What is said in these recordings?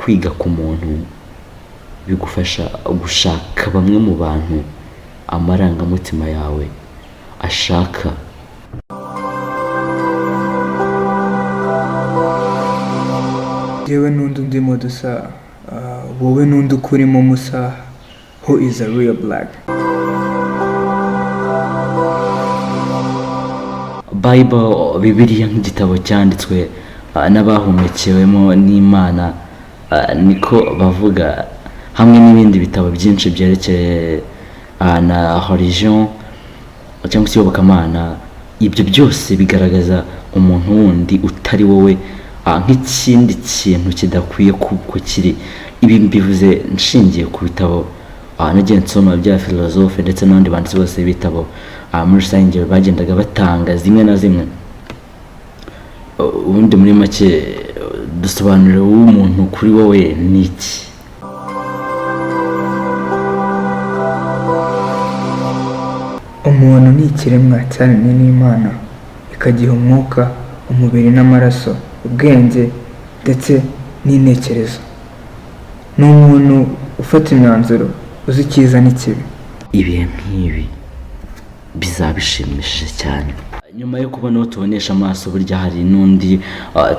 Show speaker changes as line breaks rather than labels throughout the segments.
Kwiga ku muntu bigufasha gushaka bamwe mu bantu amarangamutima yawe ashaka.
Yewe n'undi undimo dusa, wowe n'undi ukurimo musa, who is a real black?
Bible, Bibiliya, nk'igitabo cyanditswe n'abahumekewemo n'Imana, niko bavuga, hamwe n'ibindi bitabo byinshi byerekeye na religion cyangwa se iyobokamana, ibyo byose bigaragaza umuntu wundi utari wowe nk'ikindi kintu kidakwiye kuko kiri. Ibi mbivuze nshingiye ku bitabo nagiye nsoma bya filozofe ndetse n'abandi banditsi bose b'ibitabo muri rusange bagendaga batanga zimwe na zimwe. Ubundi muri make, dusobanurire, umuntu kuri wowe ni iki?
Umuntu ni ikiremwa cyaremwe n'Imana, ikagiha umwuka, umubiri n'amaraso, ubwenge ndetse n'intekerezo. Ni umuntu ufata imyanzuro, uzi icyiza n'ikibi.
Ibihe nk'ibi bizaba bishimishije cyane nyuma yo kubona uwo tubonesha amaso. Burya hari n'undi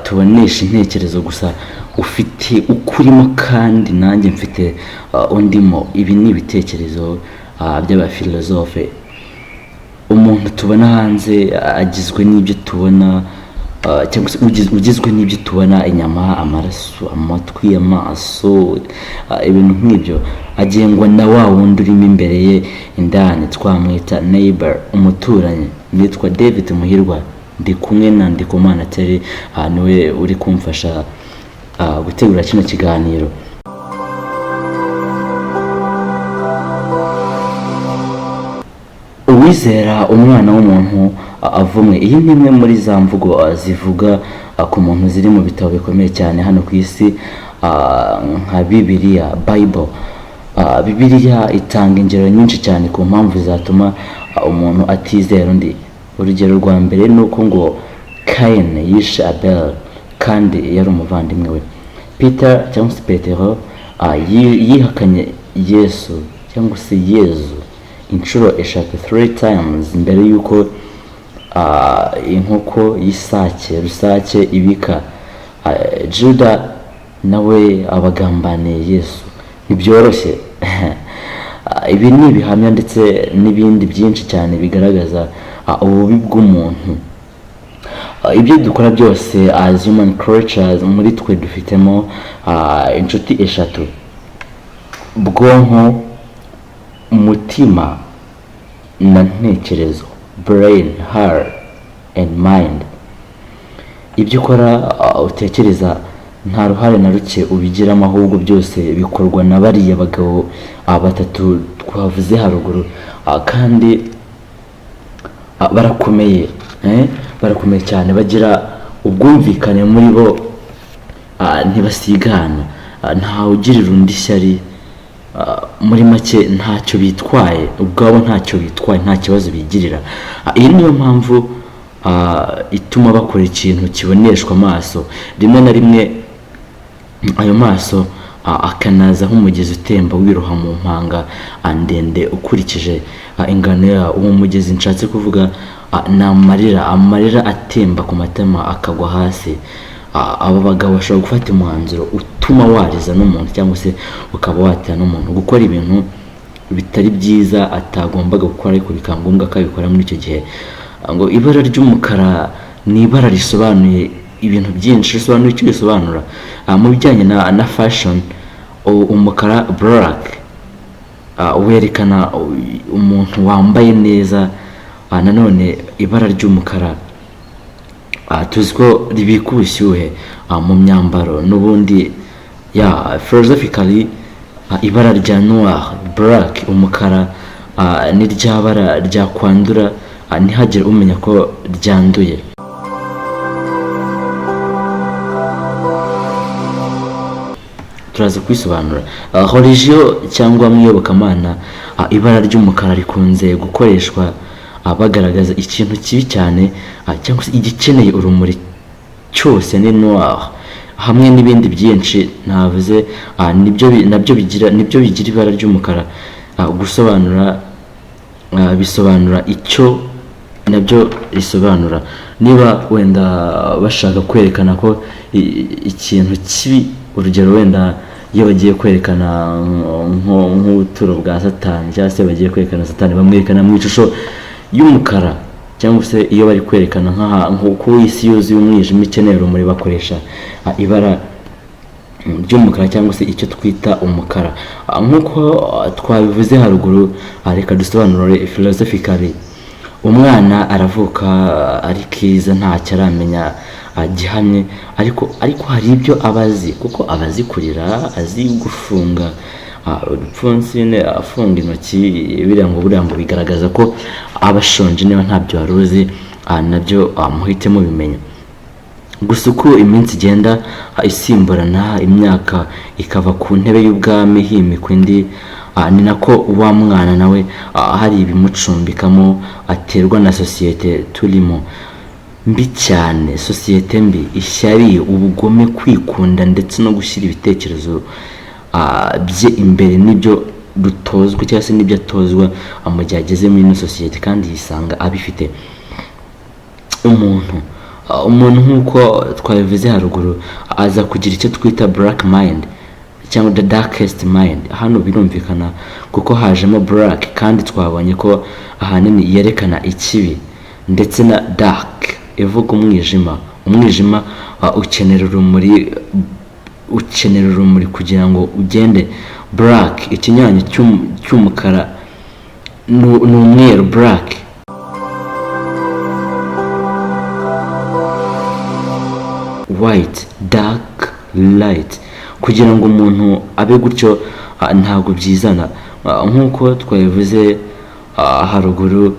tubonesha intekerezo gusa, ufite ukurimo, kandi nanjye mfite undimo. Ibi ni ibitekerezo by'abafilozofe. Umuntu tubona hanze agizwe n'ibyo tubona, cyangwa se ugizwe n'ibyo tubona: inyama, amaraso, amatwi, amaso, ibintu nk'ibyo. Agengwa na wa wundi urimo imbere ye indani, twamwita neighbor, umuturanyi. Nitwa David Muhirwa, ndi kumwe na Ndikumana Terry, niwe uri kumfasha gutegura kino kiganiro. Uwizera umwana w'umuntu avumwe. Iyi ni imwe muri za mvugo zivuga ku muntu ziri mu bitabo bikomeye cyane hano ku isi, nka Bibiliya, Bible. Bibiliya itanga ingero nyinshi cyane ku mpamvu zatuma umuntu atizera undi. Urugero rwa mbere ni uko ngo Kayini yishe Abel kandi yari umuvandimwe we. Peter cyangwa se Petero yihakanye Yesu cyangwa se Yezu inshuro eshatu, three times, mbere y'uko inkoko y'isake, rusake, ibika. Juda nawe abagambaniye Yesu. Ntibyoroshye. Ibi ni ibihamya ndetse n'ibindi byinshi cyane bigaragaza ububi bw'umuntu. Ibyo dukora byose as human creatures, muri twe dufitemo inshuti eshatu: bwonko, umutima na ntekerezo, brain, heart and mind. Ibyo ukora, utekereza, nta ruhare na ruke ubigiramo, ahubwo byose bikorwa na bariya bagabo batatu twavuze haruguru. Kandi barakomeye, barakomeye cyane, bagira ubwumvikane muri bo, ntibasigana, ntawe ugirira undi ishyari. Muri make ntacyo bitwaye ubwabo, ntacyo bitwaye, nta kibazo bigirira. Iyi niyo mpamvu ituma bakora ikintu kiboneshwa amaso, rimwe na rimwe ayo maso akanaza nk'umugezi utemba wiroha mu mpanga ndende ukurikije ingano yawo. Uwo mugezi nshatse kuvuga ni amarira, amarira atemba ku matama akagwa hasi. Aba bagabo bashobora gufata umwanzuro utuma wariza n'umuntu cyangwa se ukaba watera n'umuntu gukora ibintu bitari byiza atagombaga gukora, ariko bikaba ngombwa ko abikora muri icyo gihe. Ngo ibara ry'umukara ni ibara risobanuye ibintu byinshi, risobanuye icyo risobanura. Mu bijyanye na fashion, umukara, black, werekana umuntu wambaye neza. Nanone ibara ry'umukara tuzi ko ribika ubushyuhe mu myambaro n'ubundi. Ya, philosophically, ibara rya noir, black, umukara, ni rya bara ryakwandura ntihagire umenya ko ryanduye. Turaza kubisobanura. Religion cyangwa mu iyobokamana, ibara ry'umukara rikunze gukoreshwa bagaragaza ikintu kibi cyane, cyangwa se igikeneye urumuri cyose ni noir. Hamwe n'ibindi byinshi ntavuze, nabyo bigira, nibyo bigira ibara ry'umukara. Gusobanura, bisobanura icyo nabyo risobanura. Niba wenda bashaka kwerekana ko ikintu kibi, urugero wenda iyo bagiye kwerekana nk'ubuturo bwa Satani, cyangwa se bagiye kwerekana Satani, bamwerekana mu ishusho y'umukara, cyangwa se iyo bari kwerekana nk'uko isi yuzuye umwijima ikeneye urumuri, bakoresha ibara ry'umukara cyangwa se icyo twita umukara. Nk'uko twabivuze haruguru, reka dusobanure philosophically. Umwana aravuka ari kiza, ntacyo aramenya gihamye, ariko hari ibyo aba azi, kuko aba azi kurira, azi gufunga udupfunsi, nyine afunga intoki, biriya ngo buriya ngo bigaragaza ko aba ashonje. Niba ntabyo wari uzi, nabyo muhite mubimenya. Gusa uko iminsi igenda isimburana, imyaka ikava ku ntebe y'ubwami himikwa indi, ni nako wa mwana nawe hari ibimucumbikamo aterwa na sosiyete turimo mbi cyane, sosiyete mbi, ishyari, ubugome, kwikunda ndetse no gushyira ibitekerezo bye imbere. Nibyo dutozwa cyangwa se nibyo atozwa mu gihe ageze muri ino sosiyete, kandi yisanga abifite. Umuntu nk'uko twabivuze haruguru aza kugira icyo twita black mind cyangwa the darkest mind. Hano birumvikana kuko hajemo black, kandi twabonye ko ahanini yerekana ikibi, ndetse na dark ivuga umwijima. Umwijima ukenera urumuri, ukenera urumuri kugira ngo ugende. Black, ikinyuranyo cy'umukara ni umweru, black. White, dark, light. Kugira ngo umuntu abe gutyo, ntabwo byizana. Nk'uko twabivuze haruguru,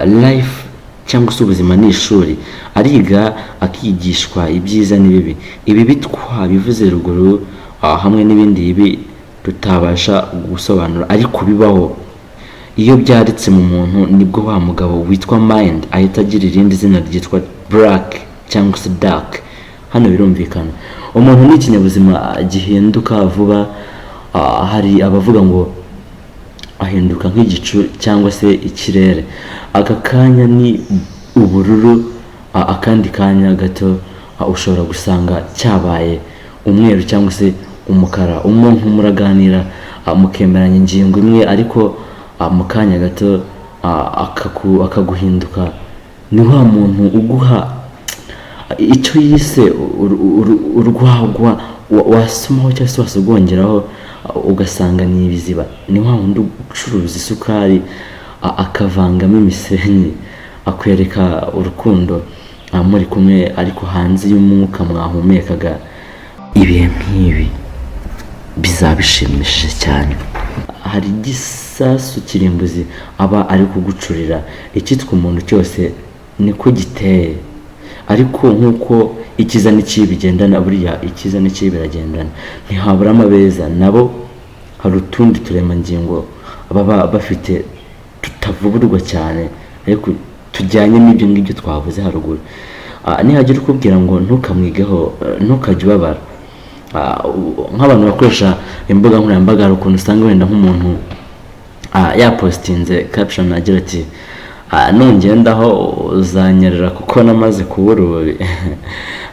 life cyangwa se ubuzima ni ishuri. Ariga, akigishwa ibyiza n'ibibi. Ibibi twabivuze ruguru, hamwe n'ibindi bibi tutabasha gusobanura ariko bibaho. Iyo byaritse mu muntu, nibwo wa mugabo witwa mind ahita agira irindi zina ryitwa black cyangwa se dark. Hano birumvikana, umuntu ni ikinyabuzima gihinduka vuba. Hari abavuga ngo ahinduka nk'igicu cyangwa se ikirere. Aka kanya ni ubururu, akandi kanya gato ushobora gusanga cyabaye umweru cyangwa se umukara. Umuntu muraganira, mukemeranya ingingo imwe, ariko mu kanya gato akaguhinduka. Ni wa muntu uguha icyo yise urwagwa, wasomaho cyangwa se wasogongeraho ugasanga ni ibiziba. Ni wa wundi ucuruza isukari akavangamo imisenyi. Akwereka urukundo muri kumwe, ariko hanze y'umwuka mwahumekaga. Ibihe nk'ibi bizaba bishimishije cyane. Hari igisasu kirimbuzi aba ari kugucurira. Icyitwa umuntu cyose niko giteye, ariko nk'uko icyiza n'ikibi bigendana, buriya icyiza n'ikibi biragendana, ntihaburamo abeza. Nabo hari utundi turemangingo baba bafite tutavuburwa cyane, ariko tujyanye n'ibyo ngibyo twavuze haruguru. Nihagira ukubwira ngo ntukamwigeho, ntukajye ubabara. Nk'abantu bakoresha imbuga nkoranyambaga, hari ukuntu usanga wenda nk'umuntu yapositinze caption agira ati: "Nungendaho uzanyerera kuko namaze kubura ububi."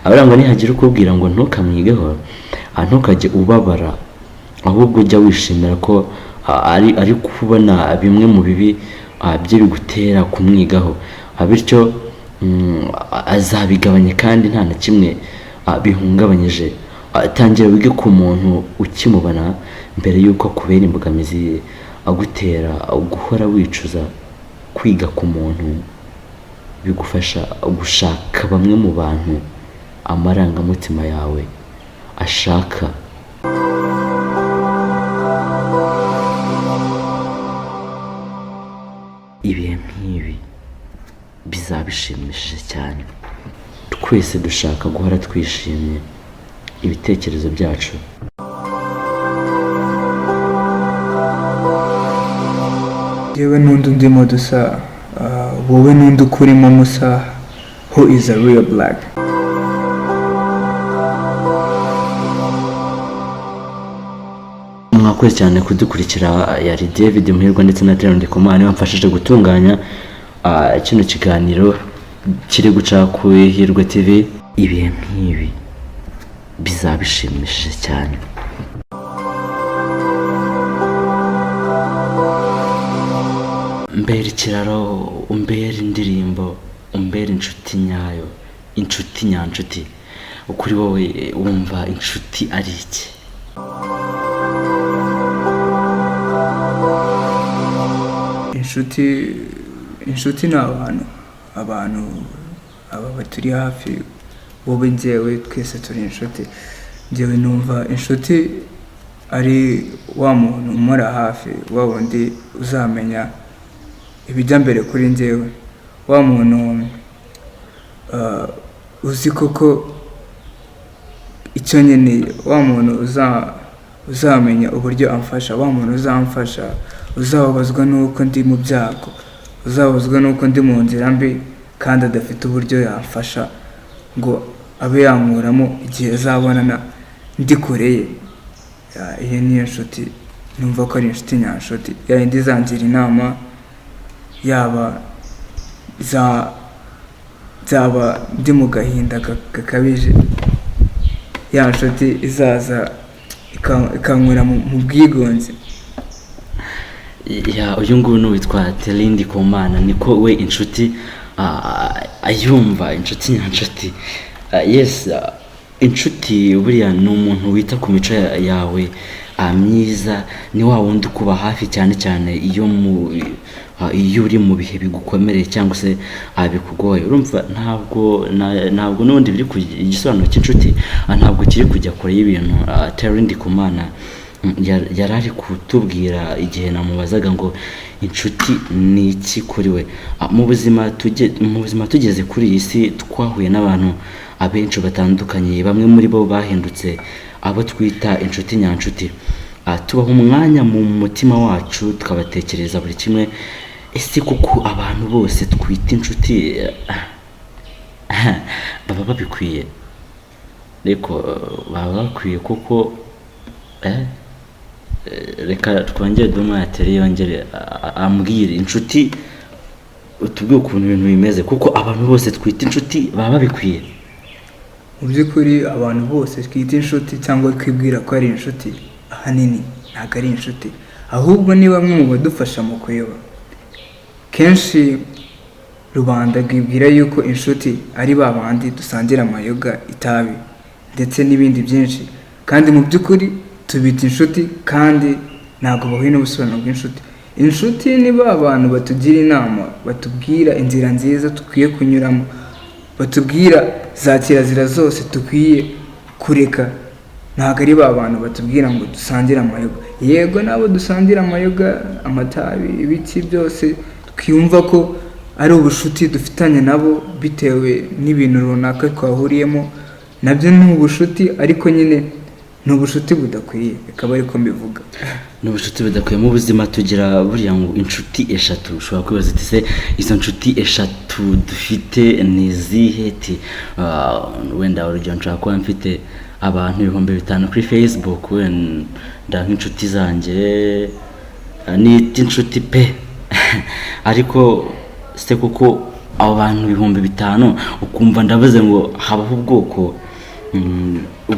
Abura ngo nihagira ukubwira ngo ntukamwigeho, ntukajye ubabara, ahubwo ujya wishimira ko ari kubona bimwe mu bibi bye bigutera kumwigaho. Bityo azabigabanya kandi nta na kimwe bihungabanyije. Tangira wige ku muntu ukimubona mbere y'uko akubera imbogamizi agutera guhora wicuza. Kwiga ku muntu bigufasha gushaka bamwe mu bantu amarangamutima yawe ashaka. Ibihe nk'ibi bizaba bishimishije cyane. Twese dushaka guhora twishimye, ibitekerezo byacu.
Yewe n'undi undimo dusa, wowe n'undi ukurimo musa, who is a real black?
Mwakoze cyane kudukurikira. Yari David Muhirwa ndetse na Terence Ndikumana bamfashije gutunganya kino kiganiro kiri guca ku Ihirwe TV. Ibihe nk'ibi bizaba bishimishije cyane. Mbera ikiraro, umbera indirimbo, umbera inshuti nyayo, inshuti nyanshuti. Kuri wowe wumva inshuti ari iki?
Inshuti ni abantu aba baturi hafi, wowe, njyewe, twese turi inshuti. Njyewe numva inshuti ari wa muntu umura hafi, wa wundi uzamenya ibijya mbere kuri njyewe, wa muntu uzi koko icyo nkeneye, wa muntu uzamenya uburyo amfasha, wa muntu uzamfasha, uzababazwa n'uko ndi mu byago, uzababazwa n'uko ndi mu nzira mbi kandi adafite uburyo yamfasha ngo abe yankuramo igihe azabonana ndi kure ye. Iyo niyo nshuti numva ko ari inshuti nyanshuti, ya yindi izangira inama, yaba nzaba ndi mu gahinda gakabije, ya nshuti izaza ikankura mu bwigunge.
Ya, uyu nguyu ni uwitwa Terindi Komana, niko we inshuti ayumva, inshuti nyanshuti. Yes, inshuti buriya ni umuntu wita ku mico yawe myiza, ni wa wundi ukuba hafi cyane cyane iyo uri mu bihe bigukomereye cyangwa se bikugoye. Urumva ntabwo n'ubundi biri ku igisobanuro cy'inshuti, ntabwo kiri kujya kure y'ibintu Terindi Komana yari ari kutubwira igihe namubazaga ngo inshuti ni iki kuri we. Mu buzima tugeze kuri iyi si twahuye n'abantu abenshi batandukanye, bamwe muri bo bahindutse abo twita inshuti nyanshuti. Tubaha umwanya mu mutima wacu, tukabatekereza buri kimwe. Ese kuko abantu bose twita inshuti baba babikwiye? Ariko baba bakwiye kuko reka twongere duhe umwanya Terry yongere ambwire inshuti, utubwire ukuntu ibintu bimeze, kuko abantu bose twita inshuti baba babikwiye.
Mu by'ukuri abantu bose twita inshuti cyangwa twibwira ko ari inshuti, ahanini ntabwo ari inshuti, ahubwo ni bamwe mu badufasha mu kuyoba. Kenshi rubanda rwibwira yuko inshuti ari ba bandi dusangira amayoga, itabi ndetse n'ibindi byinshi, kandi mu by'ukuri tubita inshuti kandi ntabwo bahuye n'ubusobanuro bw'inshuti. Inshuti ni ba bantu batugira inama, batubwira inzira nziza dukwiye kunyuramo, batubwira za kirazira zose dukwiye kureka. Ntabwo ari ba bantu batubwira ngo dusangire amayoga. Yego n'abo dusangira amayoga, amatabi, ibiki byose, twiyumva ko ari ubushuti dufitanye nabo bitewe n'ibintu runaka twahuriyemo, nabyo ni ubushuti, ariko nyine ni ubushuti budakwiye, bikaba ariko mbivuga.
Ni ubushuti budakwiye. Mu buzima tugira buriya ngo inshuti eshatu. Ushobora kwibaza uti se izo nshuti eshatu dufite ni izihe? Ati, wenda urugero nshobora kuba mfite abantu 5000 kuri Facebook, wenda nk'inshuti zanjye nita inshuti pe, ariko se kuko abo bantu 5000 ukumva ndavuze ngo habaho ubwoko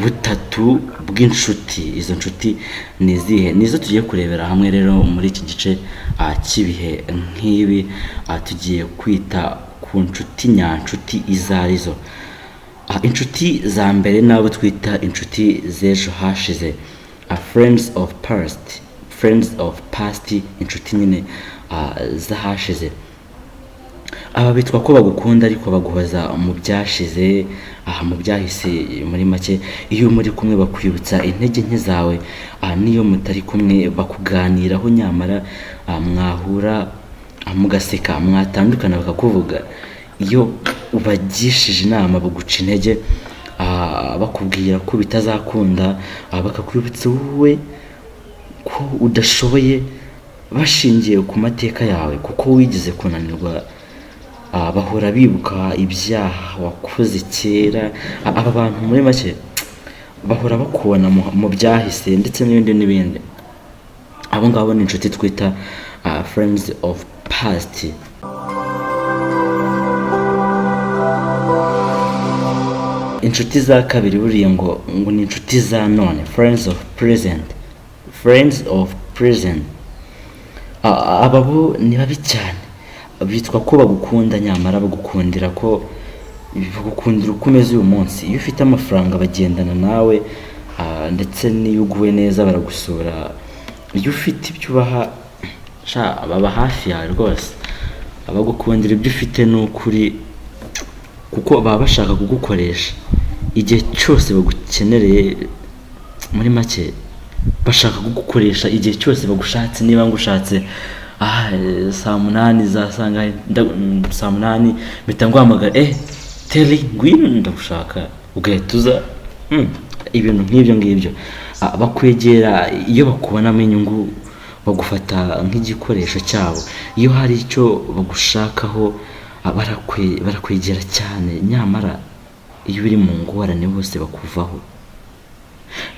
butatu bw'inshuti. Izo nshuti ni izihe? Nizo tugiye kurebera hamwe rero muri iki gice cy'ibihe nk'ibi. Tugiye kwita ku nshuti nyanshuti izo arizo. Inshuti za mbere n'abo twita inshuti z'ejo hashize, friends of past, friends of past, inshuti nyine z'ahashize. Aba bitwa ko bagukunda ariko baguhoza mu byashize, mu byahise. Muri make iyo muri kumwe bakwibutsa intege nke zawe, n'iyo mutari kumwe bakuganiraho, nyamara mwahura mugaseka, mwatandukana bakakuvuga. Iyo ubagishije inama baguca intege, bakubwira ko bitazakunda, bakakwibutsa wowe ko udashoboye bashingiye ku mateka yawe kuko wigeze kunanirwa. Bahora bibuka ibyaha wakoze kera. Aba bantu muri make bahora bakubona mu byahise ndetse n'ibindi n'ibindi. Abo ngabo ni inshuti twita friends of past. Inshuti za kabiri buriya ngo ni inshuti za none, friends of present, friends of present. Aba bo ni babi cyane, bitwa ko bagukunda, nyamara bagukundira ko bagukundira uko umeze uyu munsi. Iyo ufite amafaranga bagendana nawe, ndetse n'iyo uguwe neza baragusura. Iyo ufite ibyo ubaha, sha, baba hafi yawe rwose. Bagukundira ibyo ufite ni ukuri, kuko baba bashaka kugukoresha igihe cyose bagukenereye. Muri make bashaka kugukoresha igihe cyose bagushatse. Niba ngushatse 8:00 za sangahe, 8:00 mpita nguhamagara: "Teri, ngwino ndagushaka," ugahita uza. Ibintu nk'ibyo ngibyo. Bakwegera iyo bakubonamo inyungu, bagufata nk'igikoresho cyabo. Iyo hari icyo bagushakaho, barakwegera cyane, nyamara iyo uri mu ngorane bose bakuvaho.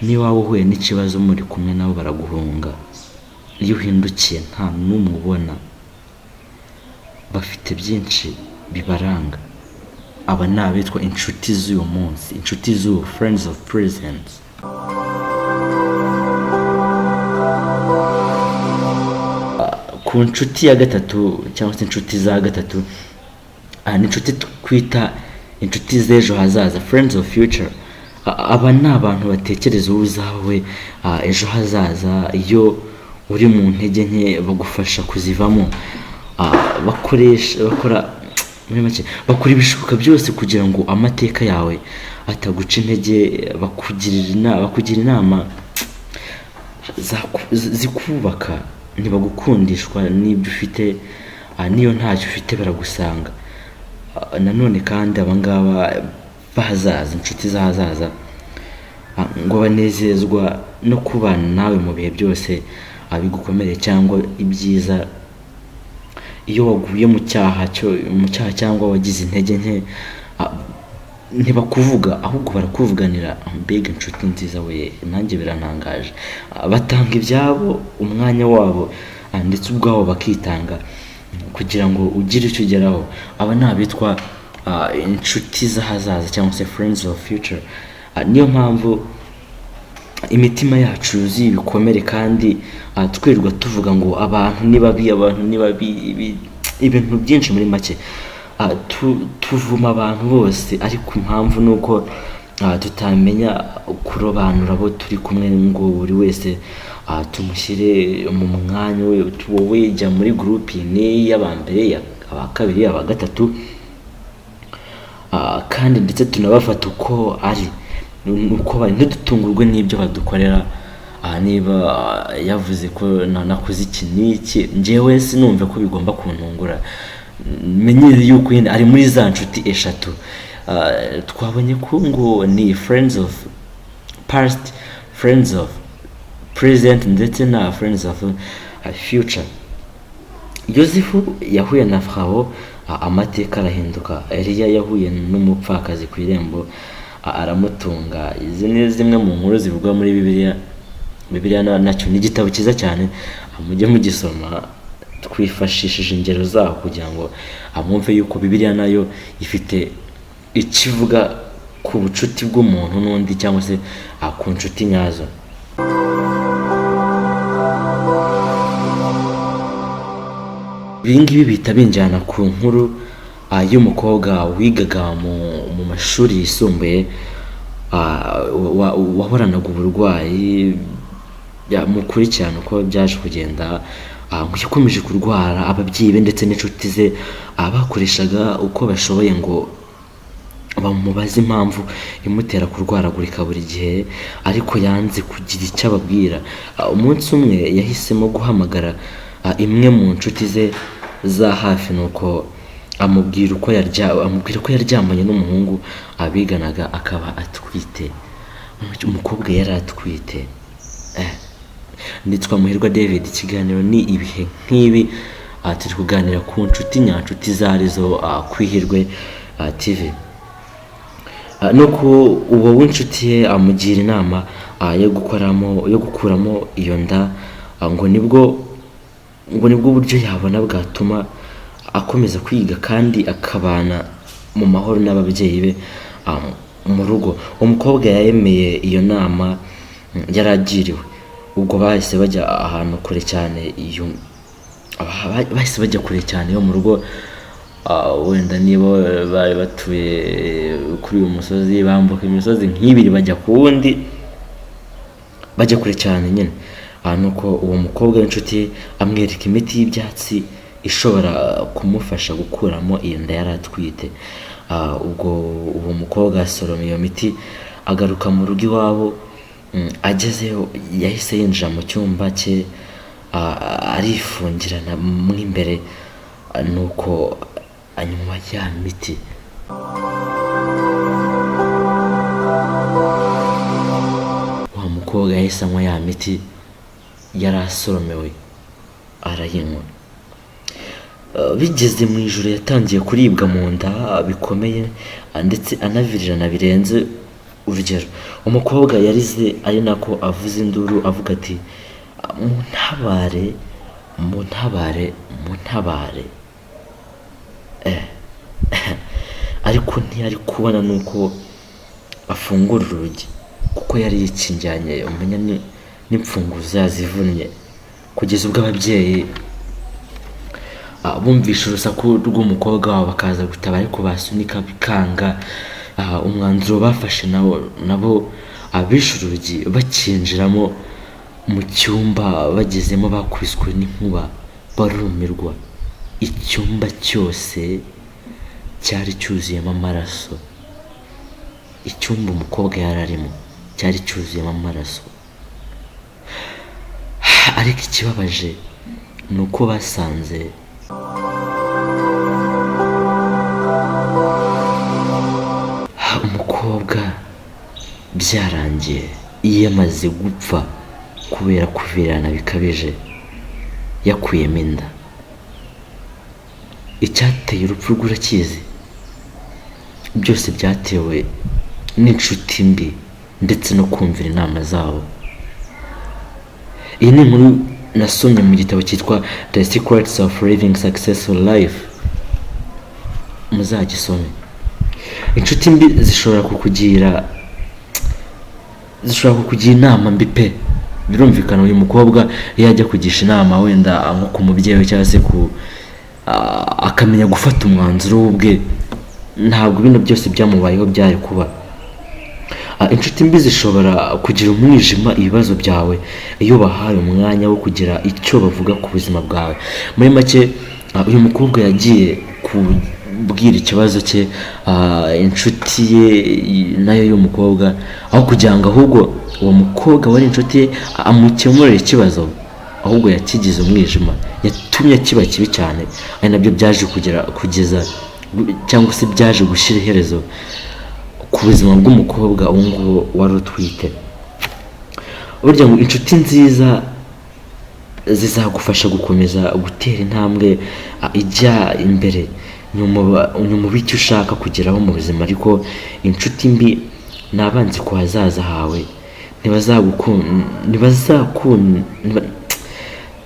Niba waba uhuye n'ikibazo muri kumwe nabo baraguhunga. Iyo uhindukiye nta n'umwe ubona. Bafite byinshi bibaranga. Aba ni abitwa inshuti z'uyu munsi, inshuti z'ubu, friends of present. Ku nshuti ya gatatu cyangwa se inshuti za gatatu, ni inshuti twita inshuti z'ejo hazaza, friends of future. Aba ni abantu batekereza wowe uzawe ejo hazaza. Iyo uri mu ntege nke bagufasha kuzivamo. Bakoresha, bakora, muri make bakora ibishoboka byose kugira ngo amateka yawe ataguca intege. Bakugira inama zikubaka. Ntibagukundishwa n'ibyo ufite, n'iyo ntacyo ufite baragusanga. Nanone kandi abangaba b'ahazaza, inshuti z'ahazaza, ngo banezezwa no kubana nawe mu bihe byose, bigukomereye cyangwa ibyiza. Iyo waguye mu cyaha cyangwa wagize intege nke, ntibakuvuga ahubwo barakuvuganira. Mbega inshuti nziza we, nanjye birantangaje. Batanga ibyabo, umwanya wabo, ndetse ubwabo bakitanga kugira ngo ugire icyo ugeraho. Aba ni abitwa inshuti z'ahazaza cyangwa se friends of future. Niyo mpamvu imitima yacu yuzuye ibikomere kandi twirirwa tuvuga ngo abantu ni babi, abantu ni babi, ibintu byinshi. Muri make tuvuma abantu bose, ariko impamvu ni uko tutamenya kurobanura abo turi kumwe ngo buri wese tumushyire mu mwanya we. Wowe jya muri groupe ni y'aba mbere, aba kabiri, aba gatatu. Kandi ndetse tunabafata uko ari, uko bari, ntidutungurwe n'ibyo badukorera. Niba yavuze ko nakoze iki n'iki, njyewe sinumve ko bigomba kuntungura. Menyere yuko nyine ari muri za nshuti eshatu twabonye ko ngo ni friends of past, friends of present ndetse na friends of future. Yosefu yahuye na Farawo, amateka arahinduka. Eliya yahuye n'umupfakazi ku irembo, aramutunga. Izi ni zimwe mu nkuru zivugwa muri Bibiliya. Bibiliya nacyo ni igitabo cyiza cyane, mujye mugisoma. Twifashishije ingero zaho kugira ngo mwumve yuko Bibiliya nayo ifite icyo ivuga ku bucuti bw'umuntu n'undi cyangwa se ku nshuti nyazo. Ibi ngibi bihita binjyana ku nkuru y'umukobwa wigaga mu mashuri yisumbuye, wahoranaga uburwayi. Mukurikirane uko byaje kugenda. Ngo yakomeje kurwara, ababyeyi be ndetse n'inshuti ze bakoreshaga uko bashoboye ngo bamubaze impamvu imutera kurwaragurika buri gihe, ariko yanze kugira icyo ababwira. Umunsi umwe yahisemo guhamagara imwe mu nshuti ze za hafi, nuko amubwira ko yaryamanye n'umuhungu abiganaga akaba atwite. Umukobwa yari atwite. Nitwa Muhirwa David, ikiganiro ni ibihe nk'ibi. Turi kuganira ku nshuti nyanshuti zarizo ku Ihirwe TV. Nuko uwo w'inshuti ye amugira inama yo gukoramo, yo gukuramo iyo nda. Ngo nibwo buryo yabona bwatuma akomeza kwiga kandi akabana mu mahoro n'ababyeyi be mu rugo. Umukobwa yemeye iyo nama yari agiriwe. Ubwo bahise bajya ahantu kure cyane, iyo bahise bajya kure cyane yo mu rugo. Wenda niba bari batuye kuri uyu musozi, bambuka imisozi nk'ibiri bajya ku wundi, bajya kure cyane nyine. Nuko uwo mukobwa w'inshuti ye amwereka imiti y'ibyatsi ishobora kumufasha gukuramo iyo nda yari atwite. Ubwo uwo mukobwa asoroma iyo miti, agaruka mu rugo iwabo. Agezeyo yahise yinjira mu cyumba cye, arifungirana mo imbere, nuko anywa ya miti. Wa mukobwa yahise anywa ya miti yari asoromewe, arayinywa. Bigeze mu ijoro yatangiye kuribwa mu nda bikomeye, ndetse anavirirana birenze urugero. Umukobwa yarize ari nako avuza induru, avuga ati: "Muntabare, muntabare, muntabare!" Ariko ntiyari kubona nuko afungura urugi, kuko yari yikingiranye, umenya n'imfunguzo yazivunnye, kugeza ubwo ababyeyi bumvishe urusaku rw'umukobwa wabo bakaza gutabara, ariko basunika bikanga. Umwanzuro bafashe nabo abishe urugi, bakinjiramo mu cyumba. Bagezemo bakubiswe n'inkuba, barumirwa. Icyumba cyose cyari cyuzuyemo amaraso. Icyumba umukobwa yari arimo cyari cyuzuyemo amaraso. Ariko ikibabaje ni uko basanze umukobwa byarangiye yamaze gupfa kubera kuvirana bikabije, yakuyemo inda. Icyateye urupfu rwe urakizi? Byose byatewe n'inshuti mbi ndetse no kumvira inama zabo. Iyi ni inkuru nasomye mu gitabo cyitwa The Secrets of Living Successful Life, muzagisome. Inshuti mbi zishobora kukugira inama mbi pe. Birumvikana, uyu mukobwa iyo ajya kugisha inama wenda nko ku mubyeyi we cyangwa se ku akamenya gufata umwanzuro we ubwe, ntabwo bino byose byamubayeho byari kuba. Inshuti mbi zishobora kugira umwijima ibibazo byawe iyo bahaye umwanya wo kugira icyo bavuga ku buzima bwawe. Muri make, uyu mukobwa yagiye kubwira ikibazo cye inshuti ye nayo y'umukobwa, aho kugira ngo ahubwo uwo mukobwa wari inshuti ye amukemurire ikibazo, ahubwo yakigize umwijima, yatumye kiba kibi cyane, ari nabyo byaje kugera kugeza cyangwa se byaje gushyira iherezo ku buzima bw'umukobwa uwo nguwo wari utwite. Burya ngo inshuti nziza zizagufasha gukomeza gutera intambwe ijya imbere nyuma icyo ushaka kugeraho mu buzima, ariko inshuti mbi ni abanzi ku hazaza hawe.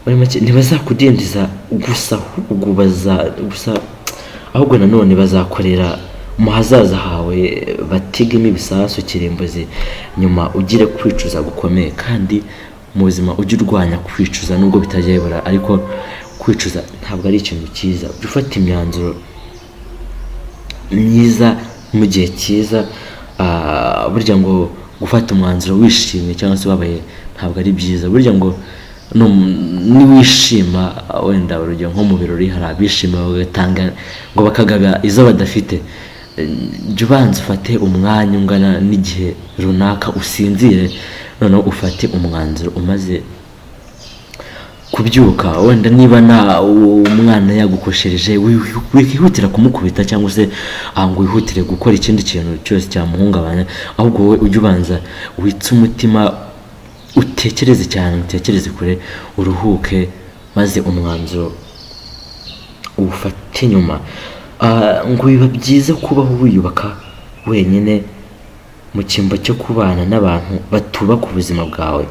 Muri make, ntibazakudindiza gusa, ahubwo baza gusa ahubwo nanone bazakorera mu hazaza hawe, bategemo ibisasu kirimbuzi, nyuma ugire kwicuza gukomeye. Kandi mu buzima ujye urwanya kwicuza, nubwo bitajya bibura, ariko kwicuza ntabwo ari ikintu cyiza. Ujye ufata imyanzuro myiza mu gihe cyiza. Burya ngo gufata umwanzuro wishimye cyangwa se ubabaye ntabwo ari byiza. Burya ngo niwishima, wenda urugero nko mu birori hari abishima bagatanga ngo bakagaba izo badafite. Jya ubanza ufate umwanya ungana n'igihe runaka usinzire, noneho ufate umwanzuro umaze kubyuka. Wenda niba na umwana yagukoshereje, wihutira kumukubita cyangwa se ngo wihutire gukora ikindi kintu cyose cyamuhungabanya, ahubwo wowe ujye ubanza witse umutima, utekereze cyane, utekereze kure, uruhuke, maze umwanzuro uwufate nyuma. Ngo biba byiza kubaho wiyubaka wenyine mu cyimbo cyo kubana n'abantu batubaka ubuzima bwawe.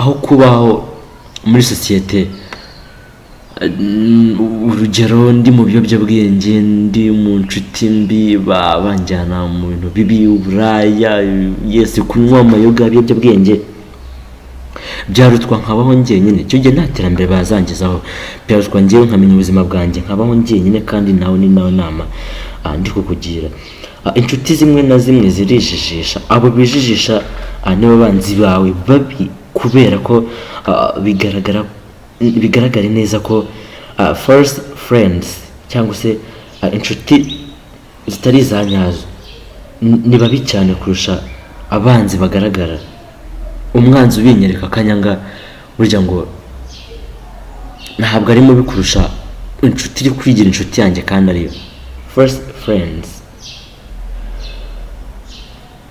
Aho kubaho muri sosiyete, urugero ndi mu biyobyabwenge, ndi mu nshuti mbi, banjyana mu bintu bibi, uburaya, yese kunywa amayoga, ibiyobyabwenge, byarutwa nkabaho njyenyine. Icyo gihe nta terambere bazangezaho. Byarutwa njyewe nkamenya ubuzima bwanjye, nkabaho njyenyine. Kandi nawe ni nawe nama ndi kukugira. Inshuti zimwe na zimwe zirijijisha. Abo bijijisha nibo banzi bawe babi, kubera ko bigaragare neza ko false friends cyangwa se inshuti zitari iza nyazo ni babi cyane kurusha abanzi bagaragara. Umwanzi ubinyereka akanyanga, burya ngo ntabwo ari mubi kurusha inshuti iri kwigira inshuti yanjye kandi ariyo. False friends: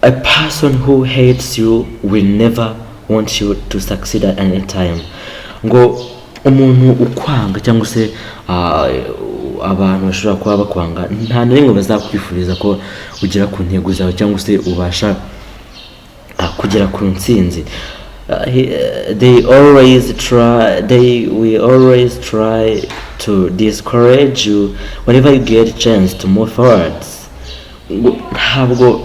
a person who hates you will never want you to succeed at any time. Ngo umuntu ukwanga cyangwa se abantu bashobora kuba bakwanga, nta na rimwe bazakwifuriza ko ugera ku ntego zawe cyangwa se ubasha kugera ku ntsinzi. They will always try to discourage you whenever you get a chance to move forward. Ngo ntabwo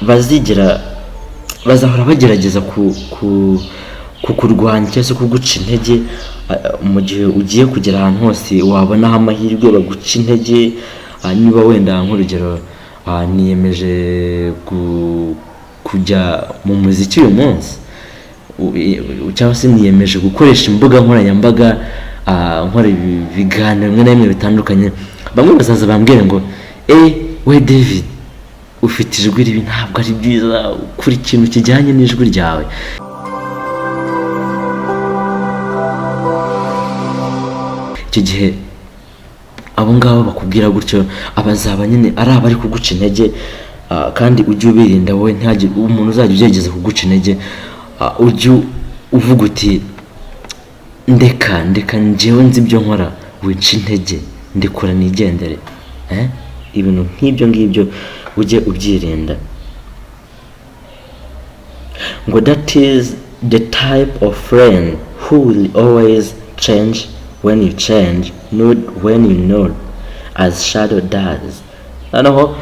bazigera, bazahora bagerageza ku kukurwanya cyangwa se kuguca intege mu gihe ugiye kugera ahantu hose wabonaho amahirwe, baguca intege. Niba wenda nk'urugero niyemeje kujya mu muziki uyu munsi, cyangwa se niyemeje gukoresha imbuga nkoranyambaga, nkora ibiganiro bimwe na bimwe bitandukanye, bamwe bazaza bambwire ngo: "Eh, we David, ufite ijwi ribi, ntabwo ari byiza, ukora ikintu kijyanye n'ijwi ryawe." Icyo gihe abo ngabo bakubwira gutyo abazaba nyine ari abari kuguca intege. Kandi ujye ubirinda wowe. Ntihagire umuntu uzajya ugerageza kuguca intege, ujye uvuga uti: "Ndeka, ndeka, njyewe nzi ibyo nkora, wica intege, ndekura nigendere." Eh? Ibintu nk'ibyo ngibyo ujye ubyirinda. Ngo that is the type of friend who will always change when you change, not when you nod, as shadow does. Noneho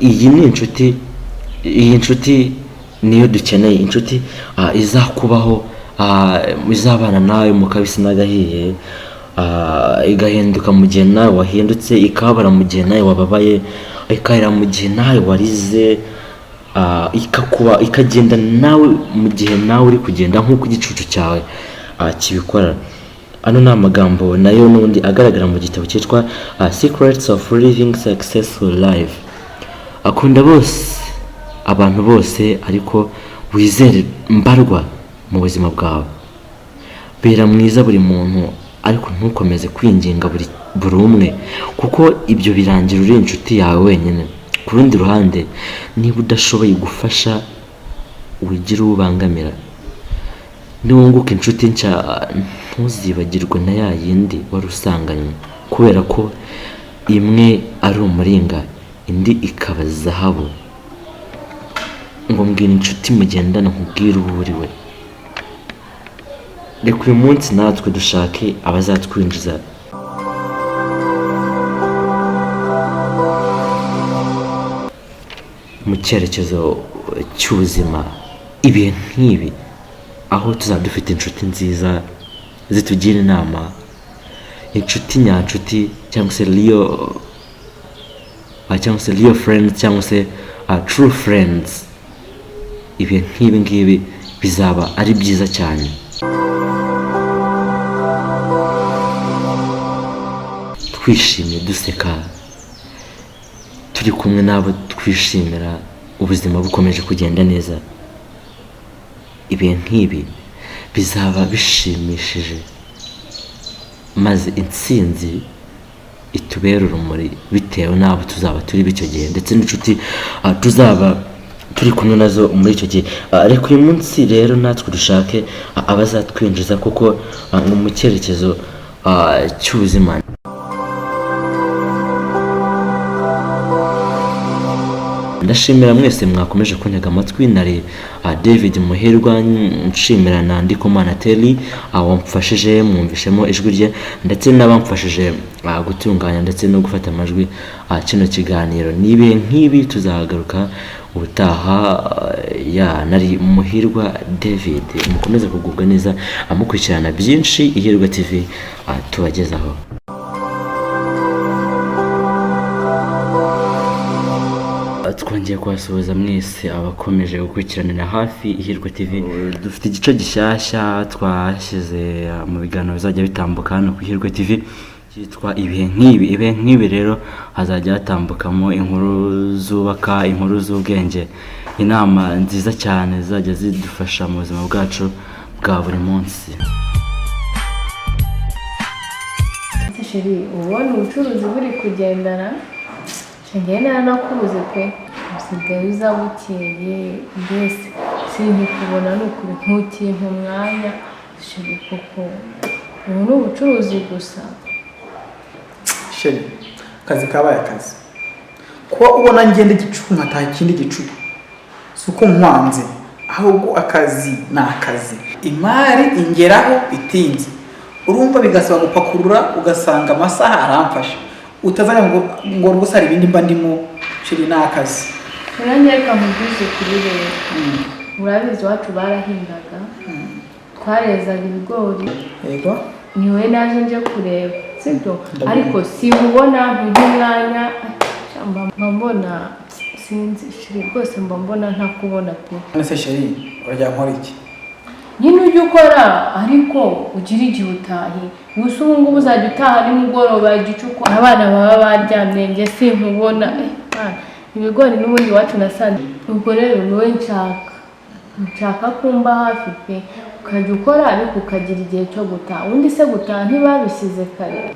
iyi ni inshuti, iyi nshuti niyo dukeneye, inshuti izakubaho, izabana nawe mu kabisi n'agahiye, igahinduka mu gihe nawe wahindutse, ikababara mu gihe nawe wababaye, ikarira mu gihe nawe warize, ikakuba, ikagenda nawe mu gihe nawe uri kugenda, nk'uko igicucu cyawe kibikora. Ano ni amagambo nayo n'ubundi agaragara mu gitabo cyitwa Secrets of Living Successful Life. Akunda bose, abantu bose, ariko wizere mbarwa mu buzima bwawe. Bera mwiza buri muntu, ariko ntukomeze kwinginga buri umwe, kuko ibyo birangira uri inshuti yawe wenyine. Ku rundi ruhande, niba udashoboye gufasha, wigira uwo ubangamira. Niwunguka inshuti nshya, ntuzibagirwe na ya yindi wari usanganywe, kubera ko imwe ari umuringa, indi ikaba zahabu. Ngo mbwira inshuti mugendana, nkubwire uwo uri we. Reka uyu munsi natwe dushake abazatwinjiza mu cyerekezo cy'ubuzima, ibihe nk'ibi, aho tuzaba dufite inshuti nziza zitugira inama, inshuti nyanshuti cyangwa se real cyangwa se real friends cyangwa se true friends. Ibihe nk'ibi ngibi bizaba ari byiza cyane, twishimye, duseka, turi kumwe n'abo twishimira, ubuzima bukomeje kugenda neza. Ibihe nk'ibi bizaba bishimishije, maze intsinzi itubere urumuri bitewe n'abo tuzaba turi b'icyo gihe, ndetse n'inshuti tuzaba turi kumwe nazo muri icyo gihe. Reka uyu munsi rero natwe dushake abazatwinjiza kuko mu cyerekezo cy'ubuzima. Ndashimira mwese mwakomeje kuntega amatwi. Nari David Muhirwa, nshimira na Ndikumana Terry wamfashije, mwumvishemo ijwi rye, ndetse n'abamfashije gutunganya ndetse no gufata amajwi kino kiganiro. Ni ibihe nk'ibi tuzagaruka ubutaha. Ya nari Muhirwa David, mukomeze kugubwa neza amukurikirana byinshi Ihirwe TV tubagezaho. Twongeye kubasuhuza mwese abakomeje gukurikiranira hafi Ihirwe TV. Dufite igice gishyashya twashyize mu biganiro bizajya bitambuka hano ku Ihirwe TV cyitwa ibihe nk'ibi. Ibihe nk'ibi rero hazajya hatambukamo inkuru zubaka, inkuru z'ubwenge, inama nziza cyane zizajya zidufasha mu buzima bwacu bwa buri munsi.
Ese chéri, ubona ubucuruzi buri kugendana? Njyewe naranakubuze pe, usigaye uza bukeye, mbese sinkikubona, ni ukuri ntukimpa umwanya. Chéri, koko ubu ni ubucuruzi gusa?
Chéri, akazi kabaye akazi. Kuba ubona ngenda igicuku nkataha ikindi gicuku, si uko nkwanze, ahubwo akazi ni akazi. Imari ingeraho itinze, urumva bigasaba gupakurura, ugasanga amasaha aramfasha, utazajya ngo rwose hari ibindi mba ndimo. Chéri, ni akazi.
Nanjye reka nkubwize ukuri rero, urabizi iwacu barahingaga, twarezaga ibigori.
Yego.
Ni wowe naje nje kureba, sibyo?
Ndabona.
Ariko sinkubona, ntumpa umwanya, mba mbona sinzi chéri, rwose mba mbona ntakubona pe.
None se chéri, urajya nkora iki?
Nyine ujya ukora, ariko ugira igihe utahe. Gusa ubu ngubu uzajya utaha nimugoroba, igicuku, abana baba baryamye, njye sinkubona. Mwana, ibigori n'ubundi iwacu nasanze. Ubwo rero ni wowe nshaka kumba hafi pe, ukajya ukora ariko ukagira igihe cyo gutaha. Ubundi se gutaha ntibabishyize kare?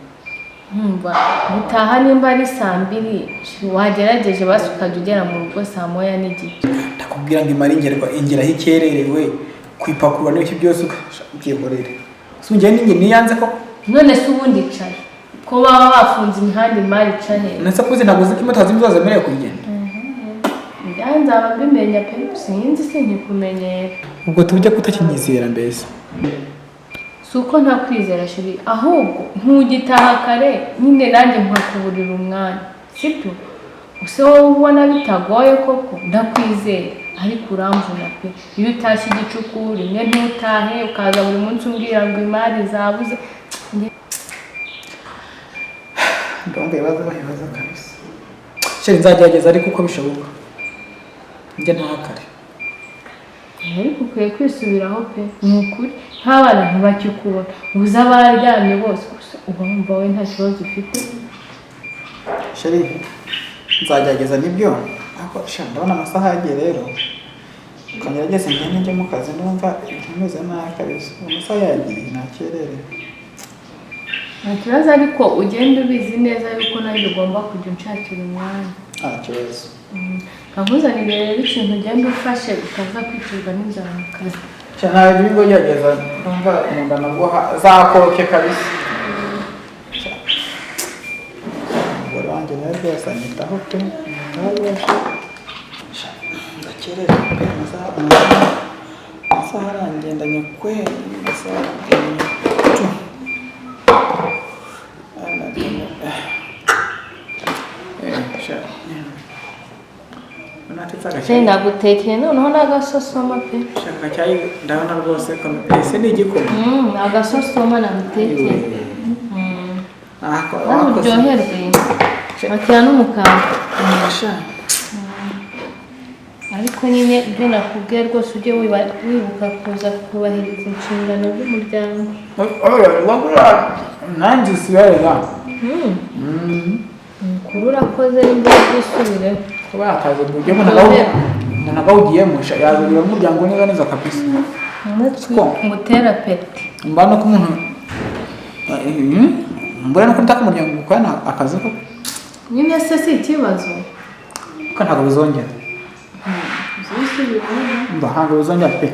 Nkumva gutaha nimba ari saa 2, wagerageje basi ukajya ugera mu rugo saa 1:30.
Ndakubwira ngo imari ingerwa ingeraho ikererewe, kwipakurura n'ibiki byose ubyihorere. Si njye ninjye niyanze ko.
None se ubundi icaye ko baba bafunze imihanda, imari ica hehe?
Nese kuzi ntabwo uzi ko imodoka zimwe zemerewe kugenda?
Njyawe nzaba mbimenya pe, sinzi, sinkikumenyera.
Ubwo tujya kutakinyizera mbese?
Si uko ntakwizera chéri, ahubwo ntugitaha kare nyine, nanjye nkakuburira umwanya, sibyo? Ese wowe ubona bitagoye koko? Ndakwizera ariko uramvuna pe. Iyo utashye igicuku, rimwe ntutahe, ukaza buri munsi umbwira ngo imari zabuze.
Ndumva ibibazo ibibazo kabisa. Chéri, nzagerageza ariko uko bishoboka njye ntaha kare.
Ariko ukwiye kwisubiraho pe, ni ukuri nk'abana ntibakikubona, ubuze abaryamye bose, gusa uba wumva wowe nta kibazo ufite.
Chéri, nzagerageza nibyo, ariko sha ndabona amasaha yagiye rero, ukangerageze ngende njye mu kazi, ndumva ibintu bimeze nabi kabisa, amasaha yagiye, nakererewe.
Nta kibazo, ariko ugenda ubizi neza yuko nanjye ugomba kujya unshakira umwanya.
Nta kibazo.
Nkakuzanire rero ikintu, ugenda ufashe utaza kwicirwa n'inzara mu kazi.
Sha ntabwo ibigo gerageza, ndumva mu nda nabwo zakoroke kabisa. Sha, umugore wanjye nawe rwose anyitaho pe, anyitaho rwose. Sha, ndakererewe pe, amasaha arangendanye kweli, amasaha arangendanye tu. Sha, natetse agacyayi.
Nagutekeye noneho n'agasosoma pe.
Shaka agacyayi, ndabona rwose ese ni igikoma?
Agasosoma nagutekeye.
Nako-
Nawe
wakoze.
uryoherwe, bakira n'umukambwe.
Sha.
Ariko nyine ibyo nakubwiye rwose ujye wibuka kuza kubahiriza inshingano z'umuryango.
Nanjye usigaye.
Umukuru urakoze, nimba byisubireho.
Kuba yakaze mu buryo umuntu aba awugiyemo, sha, yazanira umuryango neza neza kabisa. Ko?
Ngutera peti.
Mba nuko umuntu mbona nuko ntaka umuryango gukorana akazi ko.
Nyine se si ikibazo?
Ko ntabwo bizongera.
Uzisubireho.
Mba ntabwo bizongera pe,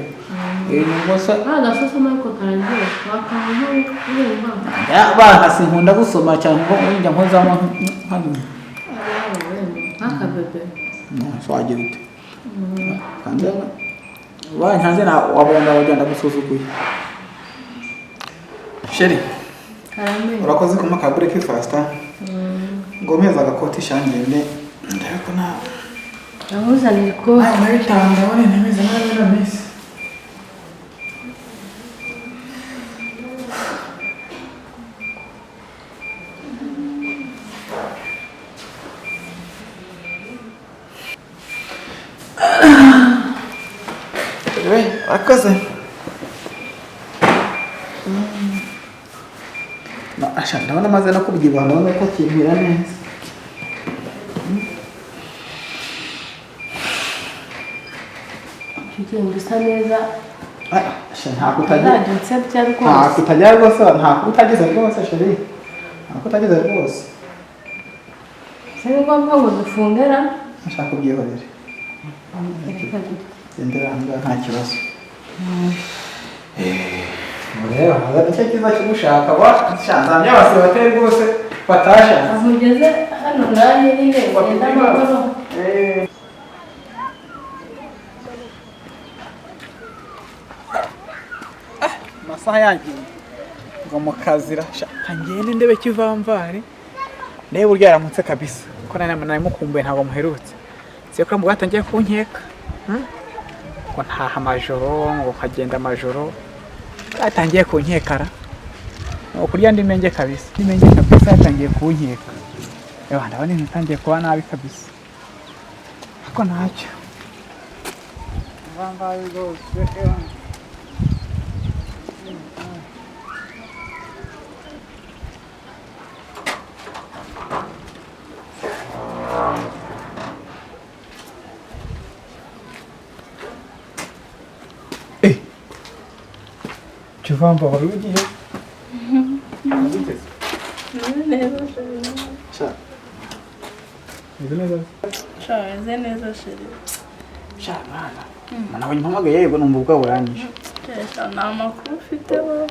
ibintu rwose.
Agasosoma ariko kararyoshye, wakanywa urumva.
Abana sinkunda gusoma cyane ngo njya nkozamo
Nk'akabebe.
So wagira ute? Kandi banyanze na wabona wagenda gusuzuguye. Sheri, urakoze kumpa ka breakfast. Ngo mpeza agakoti shangende ndebe ko na
Namuzanira ikote.
Ay, nabitanga wone ntemeze nabi na mesi. We, urakoze. Asha, ndabona amaze no kubyibuha, ndabona ko akimpira neza.
Ugenda usa neza.
Asha, ntabwo utagira.
Ntabwo unsebya rwose.
Ntabwo utagira rwose, ntabwo utageze rwose, sheri. Ntabwo utageze rwose.
Si ngombwa ngo dufungera.
Nshaka kubyihorera. Gendera aha ngaha nta kibazo. Mureba, haza nicyo cyiza cyo gushaka, nzamya abasore batari rwose batashatse.
Aho ugeze hano nanjye nyine ngenda amahoro.
Amasaha yagiye ngo mu kazira ngende ndebe kivamvari ndebe buryo yaramutse kabisa ko nari mukumbuye ntabwo muherutse. Sekura mbwa atangiye kunkeka ngo ntaha amajoro ngo nkagenda amajoro atangiye kunkekara kurya ndi menge kabisa ndi menge kabisa yatangiye kunkeka. Ewa ndabona ibintu bitangiye kuba nabi kabisa ariko ntacyo kivamvari rwose ewa. Kivamba wari ugiye? Sha. Meze neza.
Sha, meze neza sheri.
Sha mwana. Mwana wanjye mpamagaye yego numva ubwo buranyije.
Sha, nta makuru ufite bo.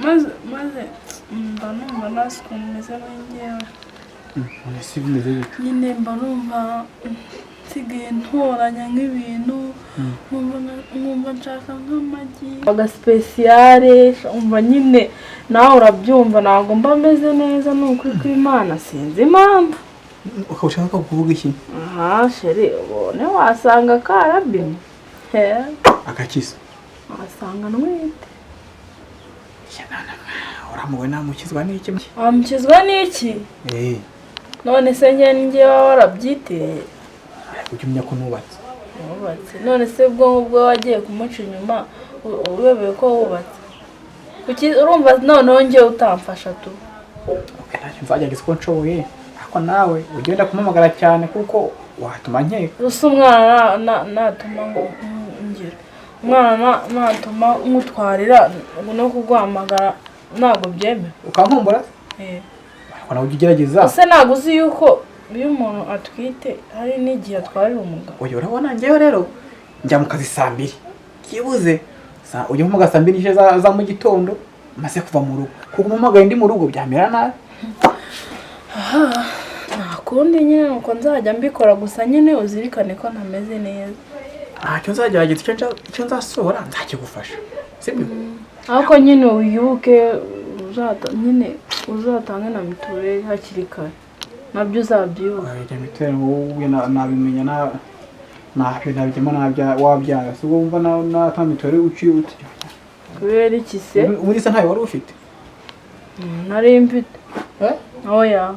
Maze mba numva nasi ukuntu meze muri njyewe.
Ese bimeze bite?
Nyine mba numva nsigaye ntoranya nk'ibintu nkumva nshaka nk'amagi agasipesiyare, umva nyine nawe urabyumva ntabwo mba meze neza ni ukuri kw'Imana sinzi impamvu.
Ukaba ushaka kuvuga iki?
Aha sheri ubone wasanga karabimwe
Agakiza
wasanga ntwite.
Uramuwe namukizwa n'iki?
Wamukizwa n'iki? None se njye njye waba warabyiteye?
Ujya umenya ko nubatse.
Wubatse. None se ubwo ngubwo wagiye kumuca inyuma uyobewe ko wubatse? Kuki urumva noneho njye utamfasha tu?
Okay, ntacyo nzagerageza uko nshoboye ariko nawe ugenda kumuhamagara cyane kuko watuma nkeka.
Gusa umwana natuma ngira umwana natuma nkutwarira no kuguhamagara ntabwo byemewe.
Ukankumbura? Ariko nawe ujya ugerageza.
Ese ntabwo uzi yuko iyo umuntu atwite hari n'igihe atwarira umugabo?
Oya urabona njyewe rero njya mu kazi saa mbiri byibuze ujya mu saa mbiri n'igice za mu gitondo maze kuva mu rugo kuko umuhamagaye ndi mu rugo byamera nabi.
Nta kundi nyine nuko nzajya mbikora gusa nyine uzirikane ko ntameze neza.
Ntacyo nzagerageza icyo nzasohora nzakigufasha sibyo?
Ariko nyine wibuke nyine uzatange na mituweli hakiri kare nabyo uzabyibuka.
Oya mituweli wowe nabimenya nabyo nabijyamo wabyara si ubwo wumva nta mituweli uciye uti
kubera iki se?
Ubundi se ntayo wari ufite?
Nari mfite. Oya.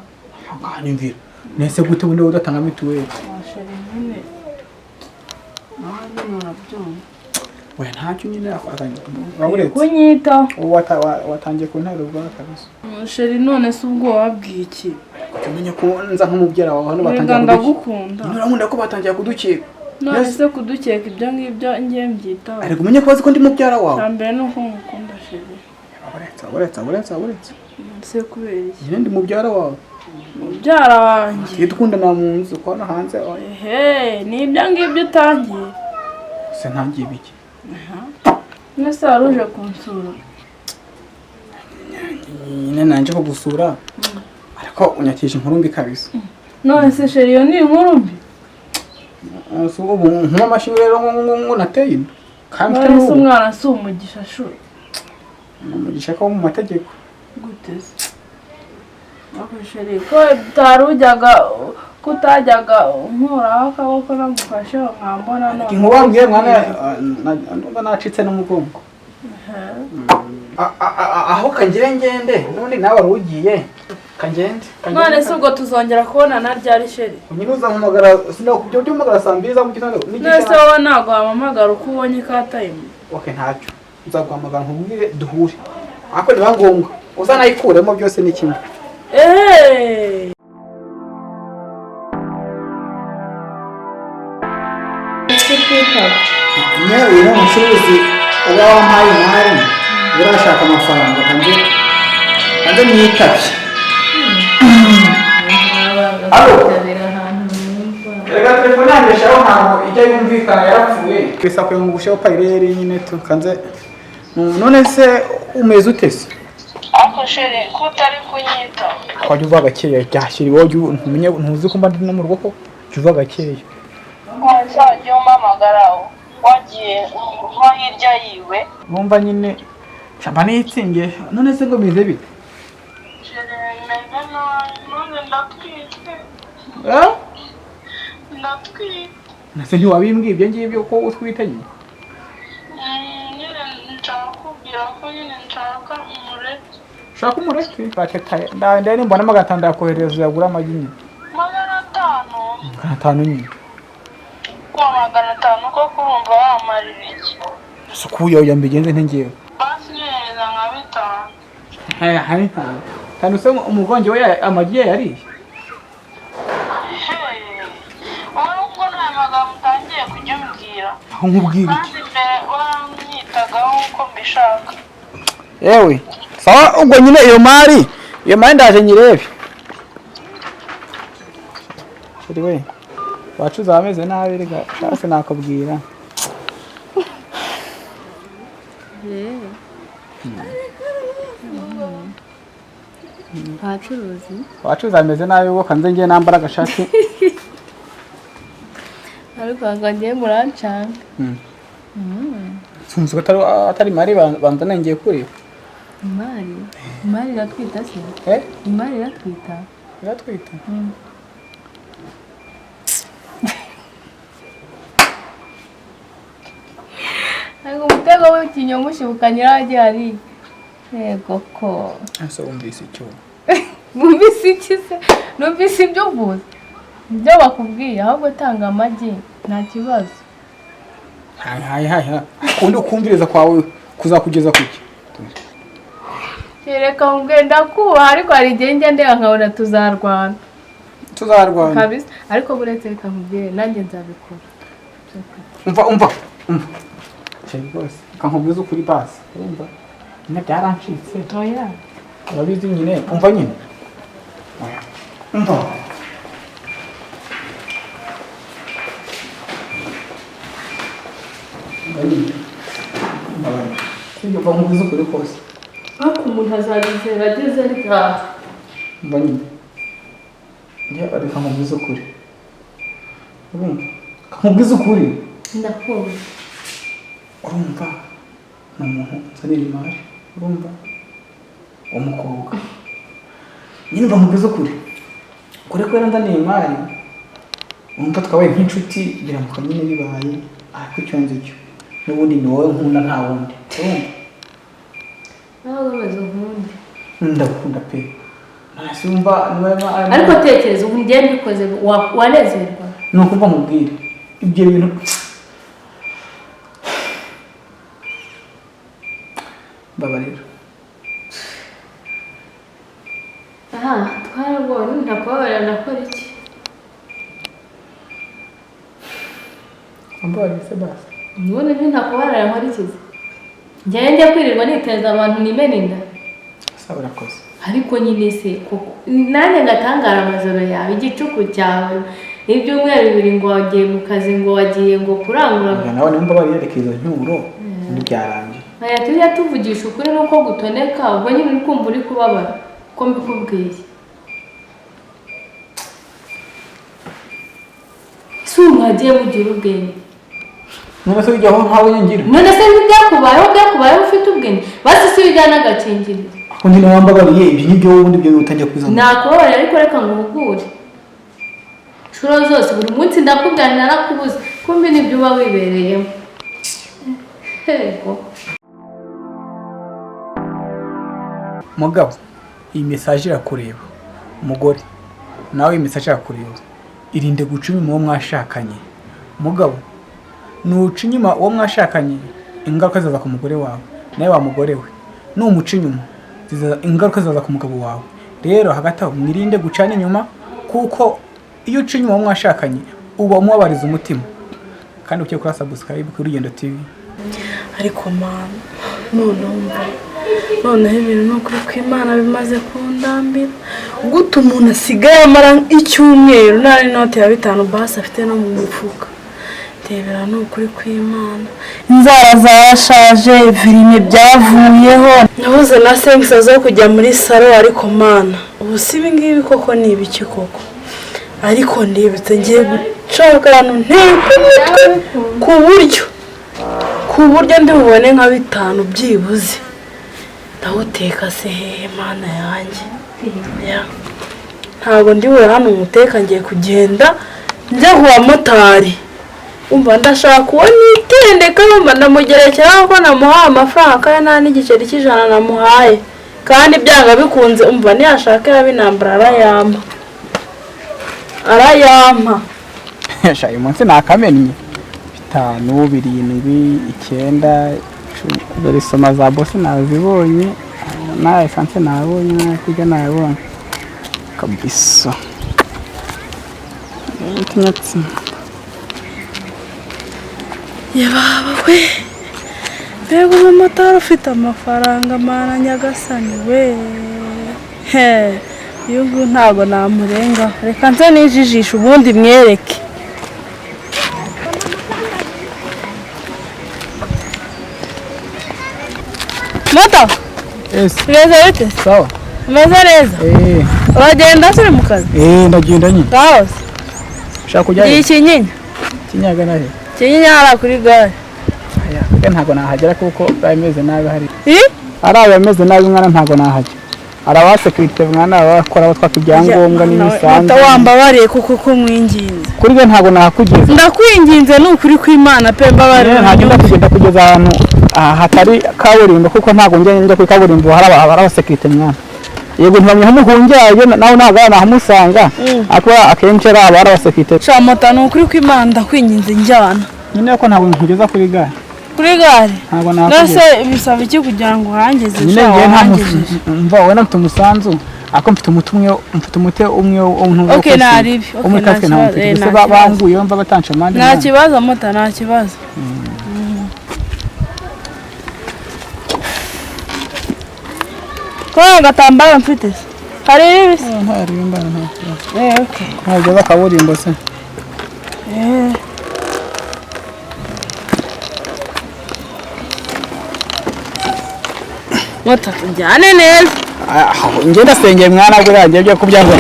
Nyumvira nese gute ubundi wowe udatanga mituweli?
Sheri nyine nawe nyine urabyumva.
Oya ntacyo nyine uretse
kunyitaho
watangiye kuntera ubwoba kabisa.
Sheri none se ubwo wabwiye iki?
Umenye ko nza nk'umubyara wawe hano batangiye
kudukeka.
Ndagukunda. Ko batangiye kudukeka.
None se kudukeka ibyo ngibyo ngiye mbyitaho.
Ariko umenye ko bazi ko ndi mubyara wawe.
Cyambere ni uko ngukunda sheri.
Uretse.
Se kubera iki?
Nyine ndi mubyara wawe.
Mubyara wanjye.
Iyo dukundana mu nzu ko no hanze.
Ehe, ni ibyo ngibyo utangiye.
Se ntangiye biki?
Nese wari uje kunsura?
Nyine nanje kugusura. Ariko unyakisha inkuru mbi kabisa.
None se chéri, iyo ni inkuru mbi?
Si ubu nkuma amashyi rero ngo nateye inda kandi mfite
None se
n'ubu
umwana si umugisha chou?
Ni umugisha ko mu mategeko.
Gute se? Ariko chéri, ko utari ujyaga, ko utajyaga unkuraho akaboko nagufashe nkambona none?
Inkuba mbwiye mwana, ndumva nacitse n'umugongo. Aho kangire ngende, n'ubundi nawe wari ugiye, kangende.
None se ubwo tuzongera kubonana ryari, chéri?
Nyine uzampamagara, sinakubyo ujye umpamagara saa 2 za mu gitondo.
None se wowe ntabwo wampamagara uko ubonye ka time?
Okay, ntacyo, nzaguhamagara nkubwire duhure, ariko niba ngombwa uzanayikuremo, byose ni kimwe.
Eee.
Nyine uyu ni umucuruzi uba wampaye imari, urashaka amafaranga, kanze mwitabye. Allo? Erega telefone yanjye shaho ntabwo ijya yumvikana, yarapfuye. Bisa kugira ngo ugusheho parleur nyine tu kanze. None se umeze ute se?
Ariko chéri, ko utari kunyita?
Wajya uva gakeya byashyira iwawe, ntumenye ntuzi ko mba ndi no mu rugo, ko jya uva gakeya.
Wazajya umpamagara wagiye nko hirya yiwe.
Bumva nyine shamba nitsinge. None se ngo bimeze bite?
Chéri, meze nabi, none ndatwite.
Eh?
Ndatwite.
Nase ntiwabimbwiye ibyo ngibyo ko utwite nyine?
Nyine nshaka kukubwira ko nyine nshaka umureti.
Ushaka umureti baketaye ndende, nimbona 500 ndakohereza uyagura amagi nyine.
500?
500 nyine.
Kuwa 500 ko kurumva wamarira iki?
Suku yoya mbigenze nte ngewe?
Basi nyohereza nka 5.
Haya, hari ntanu tanu se umugongi we amagi ye yariye?
Hey, wowe ubwo nta magambo utangiye kujya umbwira.
Aho nkubwira iki?
Kandi mbere waranyitagaho uko mbishaka.
Yewe, sawa, ubwo nyine iyo mari ndaje nyirebe. Chéri we, wacu uzaba ameze nabi rega shase nakubwira.
Abacuruzi.
Wacu uzaba ameze nabi, ubwo kanze ngiye nambara agashati.
Ariko ngo ngiye murancanga.
Sinzi ko atari mari banzana ngiye kureba.
Imari iratwita se?
Eh?
Imari iratwita?
Iratwita.
Ariko umutego w'ikinyoma ushibuka nyirawo hari yego ko.
Ese wumvise icyo?
Numvise iki se? Numvise ibyo uvuze, ibyo bakubwiye. Ahubwo tanga amagi, nta kibazo.
Hayi hayi hayi, kundi ukumviriza kwawe kuzakugeza kuki?
Kereka nkubwiye, ndakubaha, ariko hari igihe njya ndeba nkabona tuzarwana.
Tuzarwana.
Kabisa. Ariko buretse, reka nkubwire, nanjye nzabikora.
Umva, umva, umva chéri, rwose kankubwiza ukuri basi, urumva nyine byarancitse.
Oya.
Urabizi nyine, umva nyine. Oya. Umva. Umva nyine. Umva. Sibyo, umva nkubwize ukuri kose.
Ariko umuntu azabizera ageze ryari?
Umva nyine. Njye reka nkubwize ukuri. Urumva? Reka nkubwize ukuri.
Ndakumva.
Urumva? Ni umuntu unzanira imari. Urumva? Umukobwa. Nyine umva nkubwize ukuri. Kure ko yaranzaniye imari, urumva twabaye nk'inshuti, biramuka nyine bibaye, ariko icyo nzi cyo n'ubundi ni wowe nkunda, nta wundi. Urumva?
Nawe umeze nkundi.
Ndagukunda pe. Ntasi wumva niba
Ariko tekereza ubu ngiye mbikoze, wanezerwa?
Ni ukumva nkubwire ibyo bintu. Mbabarira.
Aha twarabonye, ntakubabarira nakora iki?
Mbabarira se basi.
Ubundi ntakubabarira nkora iki se? Njyewe njya kwirirwa niteza abantu nimena inda?
Sawa, urakoze.
Ariko nyine se koko nanjye ngatangara, amajoro yawe, igicuku cyawe, ibyumweru 2 ngo wagiye mu kazi, ngo wagiye ngo kurangura.
Oya, nawe niba mbabarira, reka izo ncyuro, ubundi byarangiye.
Aya tujya tuvugisha ukuri nuko gutoneka, ubwo nyine uri kumva uri kubabara ko mbikubwiye. Si mwagiye mugira ubwenge.
None se ujyaho ntawe ngira?
None se ntibyakubayeho? Byakubayeho ufite ubwenge, basi si ujyana agakingirizo.
Undi nawe wambabariye, ibyo ngibyo wowe ubundi byo utangiye kubizana.
Nakubabarira, ariko reka nguhugure. Inshuro zose buri munsi ndakubwira, narakubuze, kumbi nibyo uba wibereyemo. Yego.
Mugabo, iyi message irakureba. Umugore nawe, iyi message irakureba. Irinde guca inyuma uwo mwashakanye. Mugabo, nuca inyuma uwo mwashakanye, ingaruka zizaza ku mugore wawe. Nawe wa mugore we, numuca inyuma, ingaruka zizaza ku mugabo wawe. Rero hagati aho mwirinde gucana inyuma, kuko iyo uca inyuma uwo mwashakanye uba umubabariza umutima. Kandi ukiye kuri subscribe kuri Rugendo TV.
Ariko mana, noneho mva, noneho ibintu ni ukuri kw'Imana bimaze kundambira. Gute umuntu asigaye amara icyumweru nta n'inoti ya 5 basi afite no mu mufuka? Ndebera, ni ukuri kw'Imana, inzara zarashaje, verine byavuyeho, nabuze na senkisa zo kujya muri salo. Ariko mana, ubu si ibi ngibi koko ni ibiki koko? Ariko ndibutse, ngiye gucoka ahantu nteka umutwe ku buryo ndi bubone nka 5 byibuze. Ndawuteka se hehe, mana yanjye? Ya. Ntabwo ndi bube hano umuteka, ngiye kugenda njya ku bamotari. Umva, ndashaka uwo nitendeka, umva, ndamugerekeraho ko namuhaye amafaranga, kandi nta n'igiceri cy'ijana namuhaye, kandi byanga bikunze, umva, niyashaka yabinambara arayampa, arayampa.
Sha, uyu munsi nakamennye 5, 7, 9, 10. Dore soma za bose nazibonye, na essence nabonye, na kurya nabonye kabisa. Ikinyatsi.
Yababa we, mbega umumotari ufite amafaranga! Mana nyagasani we, he, uyu nguyu ntabwo namurengaho. Reka nze nijijishe ubundi mwereke. Moto.
Yes.
Bimeze bite?
Sawa.
Umeze neza?
Eh.
Uragenda turi mu kazi?
Eh, ndagenda nyine.
Ngaho se.
Ushaka kujya
Ngiye
he?
Kinyinya.
Kinyaga nahe?
Kinyinya hariya kuri gare.
Aya, kuko ntabwo nahagera, kuko bameze nabi hari.
Ih?
Ari abameze nabi mwana, ntabwo nahajya. Hari abasekirite mwana, abakora batwaka ibyangombwa n'imisanzu.
Moto, wambabariye kuko ko mwinginze.
Kuri we ntabwo nahakugeza.
Ndakwinginze, ni ukuri kw'Imana pe, mbabarira.
Ntabwo kugenda kugeza ahantu hatari kaburimbo, kuko ntabwo njya kuri kaburimbo hari abasekirite mwana. Yego, ntibamenya aho muhungiye, nawe ntabwo nahamusanga, ariko akenshi ari aba ari abasekirite.
Sha moto, ni ukuri kw'Imana, ndakwinginze, njyana.
Nyine ko ntabwo nkugeza kuri gare.
Kuri gare.
Ntabwo nahakugeza.
Nase bisaba iki kugira ngo uhangeze?
Nyine
Sha
njye nta
wahangejeje.
Mva, wenda mfite umusanzu, ariko mfite umuti umwe, mfite umuti umwe.
Okay, naribi. Okay,
Umwe
nta
kasike ntawo
kibazo,
mfite.
eh,
Gusa
nta kibazo.
banguye mva batansha amande.
Nta
Mwana.
kibazo moto, nta kibazo. Ko agatambaro mfite se? Hari ibisi?
Nta rimba, nta kibazo.
Eh, okay.
Ntugeza kaburimbo se?
Eh. Moto, tujyane neza.
Ah, njye ndasengeye mwana, buriya njye byo kubyago.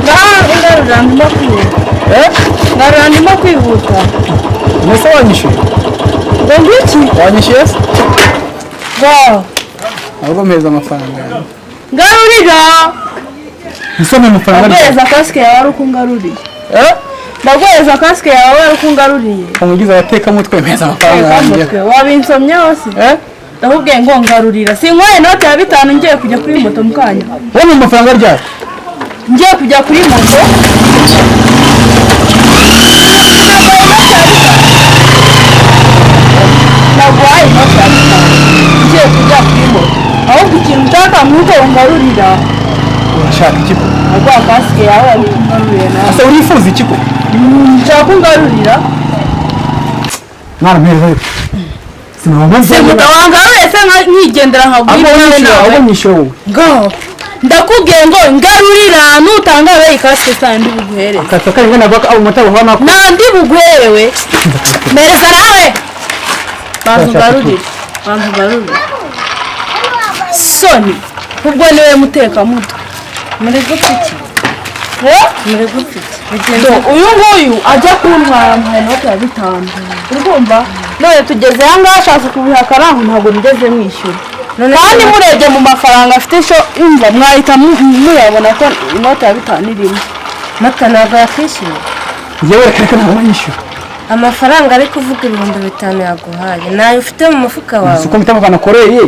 Ngarura, ndimo kwihuta. Ngarura, ndimo kwihuta.
Mbese wanyishyuye?
Ngo ngwiki?
Wanyishyuye se?
Ngaho.
Ahubwo mpereza amafaranga yanjye.
Ngarurira.
Ese ni amafaranga?
Ampereza kasike yawe ari uko ungaruriye.
Eh?
Ndaguhereza kasike yawe uko ungaruriye.
Umugize abatekamutwe, meza amafaranga yanjye.
Mutwe wabinsomye hose. Ndakubwiye ngo ngarurira, sinkwaye inote ya 5 ngiye kujya kuri moto mukanya.
Wowe mu mafaranga ryari?
Ngiye kujya kuri moto. Naguhaye inote ya 5 ngiye kujya kuri moto, ahubwo ikintu nshaka ni uko ungarurira.
Urashaka iki ko?
Naguha kasike yawe ariko ungaruriye nawe.
Ese urifuza iki ko?
Nshaka ungarurira.
Mwana mpereza ariko. Sinabona.
Semuta wangaruriye se nkigendera nkaguha
Ahubwo
ibyawe
nyishyura,
nawe.
ahubwo nyishyura wowe.
Ngaho ndakubwiye ngo ngarurira, nutanga iyi kasike saa ndi buguhereze.
Akasa karingana baka abo motari bahora nako.
Nta ndi buguherewe. Mpereza nawe. Banza ungarurire, banza ungarurire. Soni ubwo niwe mutekamutwe.
Muri gupfa iki? Muri gupfa iki? Bigenze
Do, uyu nguyu ajya kuntwara amuhaye inote ya 5, urumva? None tugeze aha ngaha ashatse kubihakana ngo ntabwo nigeze mwishyura.
None
Kandi murebye mu mafaranga afite isho, imva mwahita muyabona ko inote ya 5 irimo.
Mata ntabwo yakwishyuye.
Yewe reka reka, ntabwo nyishyura.
Amafaranga ari kuvuga 5000 yaguhaye nayo ufite mu mufuka wawe.
Si uko mpita muvana nakoreye.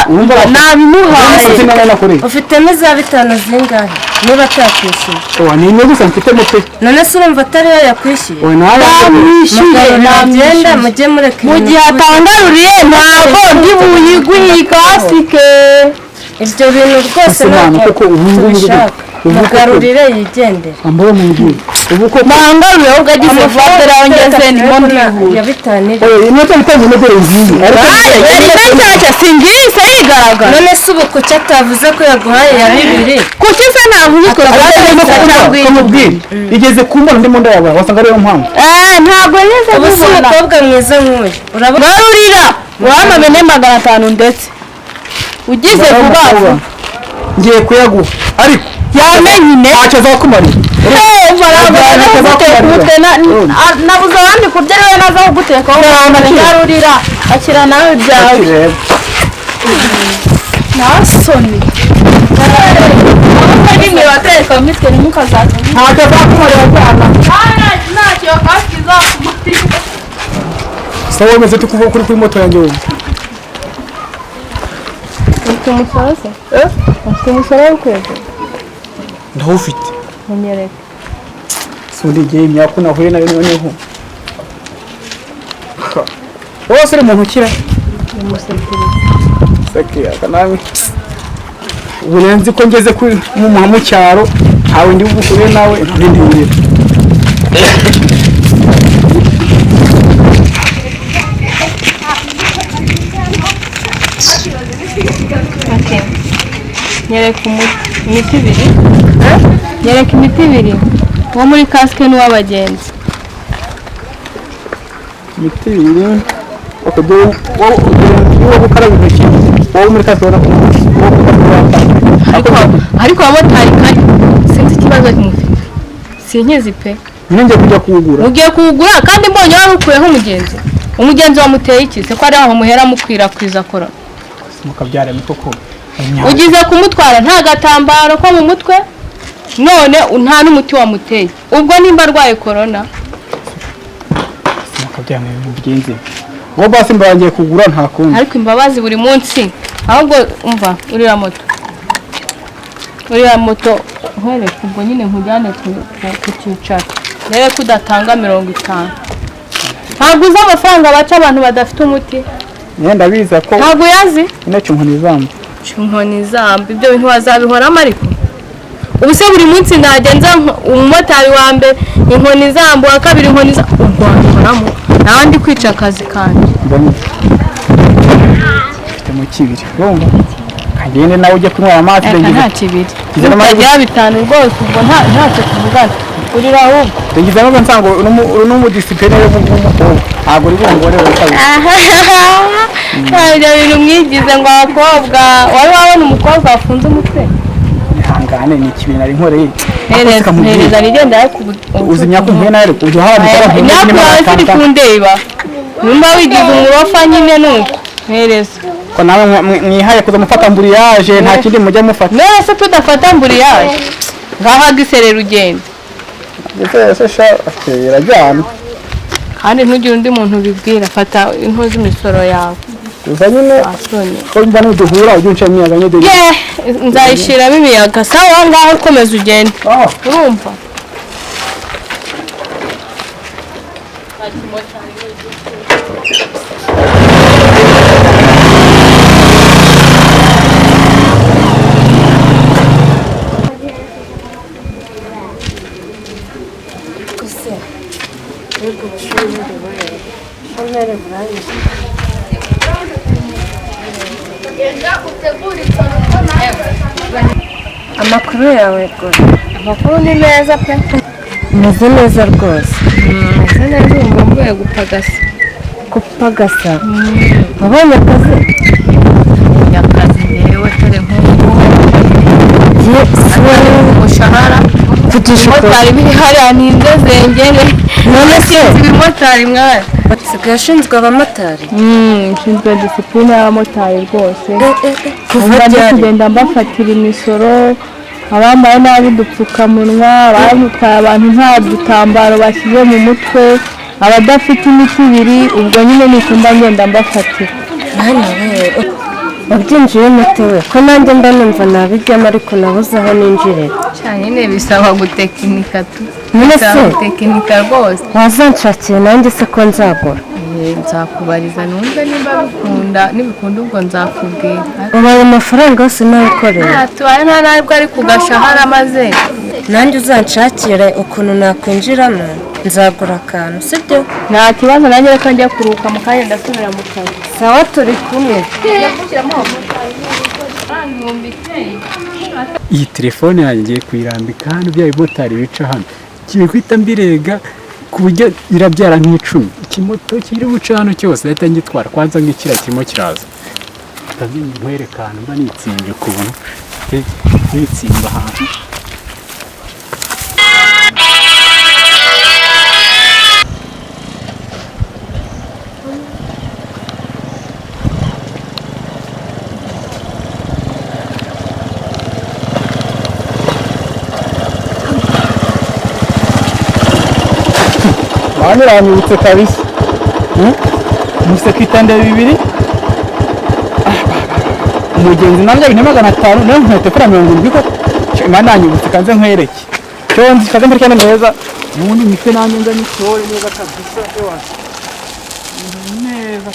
Urumva
Nabimuhaye.
Urumva nawe nakoreye.
Ufitemo iza 5 zingahe niba atakwishyuye?
Oya, ni imwe gusa mfitemo pe.
None se urumva atari yo yakwishyuye?
Oya, nawe
Namwishyuye,
Mugarurira agenda,
namwishyuye.
mujye mureka
Mu
ibintu
gihe atangaruriye ntabwo ndi buyiguhe iyi kasike.
Ibyo bintu rwose
Ese mwana,
ntabwo
koko ubu ngubu
tubishaka.
ubu koko-
Mugarurire yigendere.
Ambara mu ngiye. Ubu koko
Bangaruriye ahubwo agize vuba dore aho ngeze ndimo ndihuta.
Ya 5 iri.
Oya, inote ya 5 ni dore ngiyi. Ariko
Yari na nshyashya singiyise yigaragara.
None se ubu kuki atavuze ko yaguhaye ya 2?
Kuki se navuze utwo
Ariko
twatsi cyangwa iyi?
kamubwire. Igeze ku mbona ndimo ndayabara, wasanga ariyo mpamvu.
Ntabwo yigeze
Ubu si
abibona.
umukobwa mwiza nk'uyu urabona.
Garurira uramamene 500 ndetse ugize vuba vuba.
Ngiye kuyaguha ariko
Yamenye.
ntacyo azakumarira.
Nabuze abandi kurya rero naza kugutekaho. Garurira, akira nawe ibyawe. Nta soni. Ahubwo nimwe bateka mitwe ntimukazaze.
Ntacyo azakumarira cyane.
Ntacyo kasike izakumarira.
Sawa, wemeze tukuvuga kuri kuri moto yanjye wowe.
Ufite umusoro se? Ufite umusoro w'ukwezi?
Ndawufite.
Munyereke.
Sundi igihe imyaka nahuye nayo noneho. Wowe se uri muntu ukira? Sake akanami. Ubu rero nzi ko ngeze kuri mu mu cyaro ntawe ndi buhure nawe none ndibira.
Nyereka imiti ibiri. Nyereka imiti ibiri. Uwo muri kasike n'uw'abagenzi.
Imiti ibiri akadobo wowe wowe gukaraba intoki wowe muri kasike ubona ko wowe
Ariko abamotari kari sinzi ikibazo kimufite. Sinkizi pe.
nyine ngiye kujya kuwugura.
Ugiye kuwugura kandi mbonye wari ukuyeho umugenzi. Umugenzi wamuteye iki se ko ari aho muhera mukwirakwiza korona?
Mukabyara koko.
Ugize kumutwara nta gatambaro ko mu mutwe, none nta n'umuti wamuteye. Ubwo nimba arwaye korona
Mukabyara mubigenze. Ngo basi mbangiye kugura nta kundi.
ariko imbabazi buri munsi. Ahubwo umva uriya moto. Uriya moto nkwereke ubwo nyine nkujyane ku cyicaro. Rebe ko udatanga 50. Ntabwo uzi amafaranga baca abantu badafite umuti.
Nyine ndabiza ko
Ntabwo uyazi?
ino cyunkoni zamba.
Inkoni zamba ibyo bintu wazabihoramo ariko. Ubu se buri munsi nagenza umumotari wa mbere inkoni zamba, uwa kabiri inkoni zamba, ubwo wabihoramo. Nawe ndi kwica akazi kanjye.
Mbona mfite mu kibiri. Urumva? Kagende nawe ujye kunywa amazi
Reka
ndagize.
nta kibiri.
Ngize n'amahirwe-
Utagira 5 rwose ubwo ntacyo tuvugana. Urira ahubwo.
Ndagize n'ubwo nsanga n'umudisipline w'umukobwa. Ntabwo uri bungore wowe kabiri.
Ibyo bintu mwigize ngo abakobwa, wari wabona umukobwa wafunze umutwe?
Ihangane ni ikibiri nari nkoreye.
Mpereza nigenda ariko
Uzi imyaka mpuye nawe ariko ujya uhabwa
Imyaka yawe ziri kundeba. Nimba wigize umurofa nyine nuko. Mpereza.
Ko nawe mwihaye kuza mufata amburiyaje nta kindi mujya mufata.
None se tudafata amburiyaje? Ngaho agiserera ugenda.
Ndetse se sha okay, irajyana.
Kandi ntugire undi muntu ubibwira, fata inko z'imisoro yawe.
Gusa nyine
Asoni.
ko mba nuduhura ujye unca imiyaga nyine.
Ye, nzayishiramo imiyaga. Sawa, ngaho komeza ugende.
Ah,
Urumva?
Amakuru yawe rwose?
Amakuru ni meza pe.
Meze neza rwose.
Meze neza, ubu mvuye gupagasa.
Gupagasa? Wabonye akazi?
Akazi yewe, dore nk'ubu.
Ye, si wowe?
Umushahara.
Mvugisha ukuri.
Ibimotari biri hariya ni inzezengere.
None se
Ibimotari mwana.
usigaye ushinzwe abamotari?
Nshinzwe disipurine y'abamotari rwose.
Kuva
Ubu ndi
ryari?
kugenda mbafatira imisoro, abambaye nabi udupfukamunwa, abamutwaye abantu nta dutambaro bashyize mu mutwe, abadafite imiti ibiri, ubwo nyine nikumva ngenda mbafatira.
Mwana we, wabyinjiyemo ute we, ko nanjye mba numva nabijyamo ariko nabuze aho ninjirira?
Nyine bisaba gutekinika tu.
None se?
Bisaba gutekinika rwose.
Wazanshakiye nanjye se ko nzagura?
Nzakubariza numve niba bikunda, nibikunda ubwo nzakubwira.
Ubu ayo mafaranga yose nawe ukorera?
Tubaye nta ntabwo ari ku gashahara maze.
Nanjye uzanshakire ukuntu nakwinjiramo, nzagura akantu, sibyo?
Nta kibazo, nanjye reka njya kuruhuka, mu kanya ndasubira mu kazi.
Sawa, turi kumwe.
Iyi telefone yanjye ngiye kuyirambika hano, bya bimotari bica hano kiri guhita mbirega ku buryo irabyara nk'icumi. Ikimoto kiri buce hano cyose ndahita ngitwara. Kwanza nk'ikiriya kirimo kiraza, nkwereka ahantu mba nitsimbye, ukuntu nitsimba ahantu.
Mwana uranyibutse kabisa. Mufite kwitanda bibiri. Umugenzi nanjye bine 500 nayo nkweto kuri 70 ko. Imana yanyibutse, kanze nkwereke. Cyo nzi kaze mbereke neza. Ubundi mitwe nanjye nza nitore neza kabisa ewa. Neza.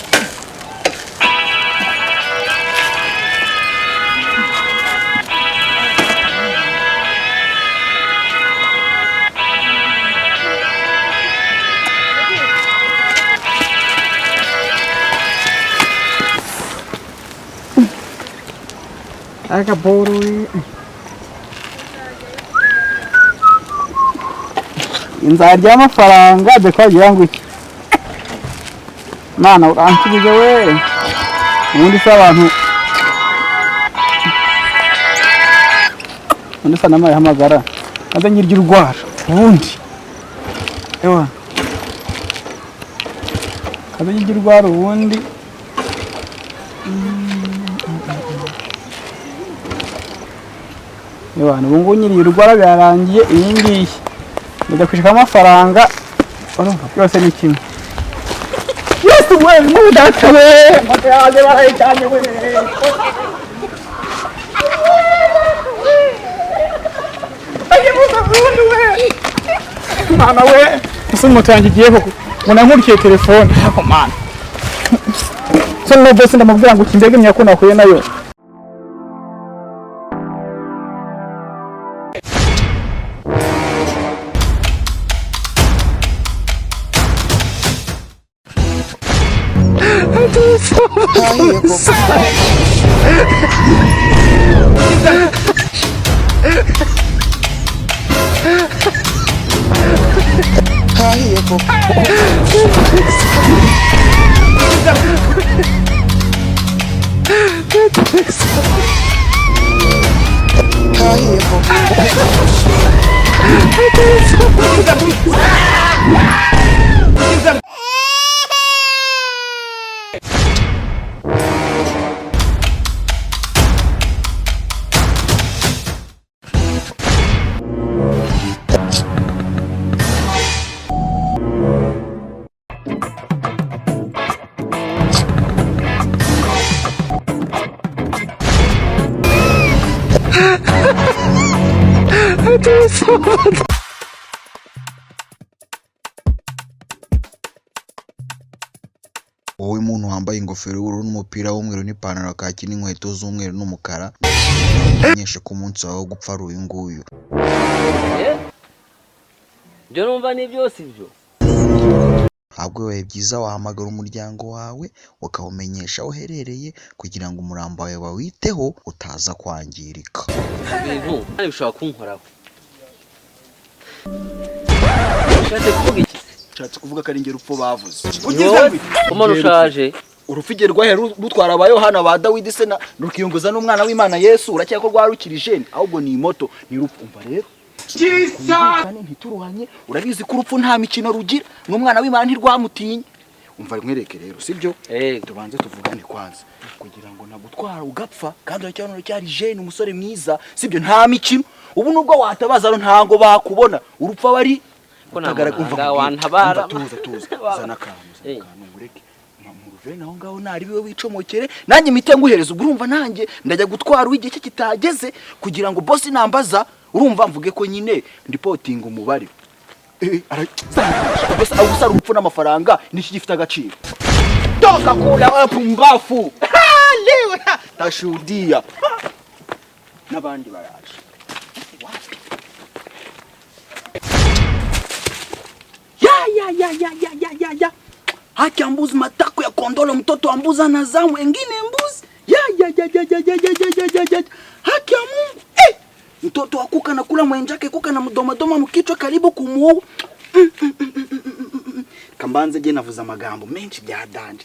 Akaboro. Inzara y'amafaranga dore ko wagira ngo iki. Mwana uransubije we. Ubundi se abantu, ubundi se namaye hamagara maze nyirya urwara ubundi ewa kaze nyirya urwara ubundi. Ewa, ubu ngubu nyiri urwara birarangiye, iyi ngiyi ndajya kwishaka amafaranga, urumva byose ni kimwe. Yesu we, mu data we, moto yanjye barayijyanye we. Agiye burundu we. Mana we, ese moto yanjye igiye koko, ngo nankurikiye telefone, ariko mana. So no bose ndamubwira ngo kimbege imyako nahuye nayo.
Wowe muntu wambaye ingofero y'ubururu n'umupira w'umweru n'ipantaro ya kaki n'inkweto z'umweru n'umukara, umenyeshe ko umunsi wawe wo gupfa ari uyu nguyu.
Ibyo numva ni byose ibyo.
Ntabwo bibaye byiza wahamagara umuryango wawe ukawumenyesha aho uherereye kugira ngo umurambo wawe bawiteho utaza kwangirika.
Ibintu bishobora kunkoraho. Ushatse kuvuga iki?
Nshatse kuvuga ko ari njye rupfu bavuze.
Wowe umara ushaje.
Urupfu igihe rwahe rutwara aba Yohana ba Dawidi se na rukiyunguza n'umwana w'Imana Yesu, urakeka ko rwarukirije? Ahubwo ni imoto ni urupfu. Umva rero, twumvikane ntituruhanye, urabizi ko urupfu nta mikino rugira, n'umwana w'Imana ntirwamutinya. Umva nkwereke rero, sibyo? Tubanze tuvugane kwanza kugira ngo nagutwara ugapfa, kandi uracyari uracyari jeune, umusore mwiza, sibyo? Nta mikino. Ubu nubwo watabaza ntango bakubona, urupfu aba ari
Ko nta muntu wantabara.
Tuza tuza, zana akantu, zana akantu ngureke muruvene aho ngaho, nari biwe wicomokere, nanjye mpite nguhereza. Ubwo urumva nanjye ndajya gutwara uw'igihe cye kitageze kugira ngo boss nambaza, urumva mvuge ko nyine ndipotinga umubare. Gusa urupfu n'amafaranga niki gifite agaciro? Toka kula wewe pumbafu. Leo tashuhudia n'abandi baraje. Ya ya ya ya ya ya ya ya. Haki ya mbuzi matako ya kondolo, mtoto wa mbuzi anazaa wengine mbuzi. Ya ya ya ya ya ya ya ya ya ya. Haki ya Mungu. Mtoto wa kuka na kula mwenjake kuka na mdomadoma mkichwa karibu kumuua. Kambanze je navuza amagambo menshi bya danje.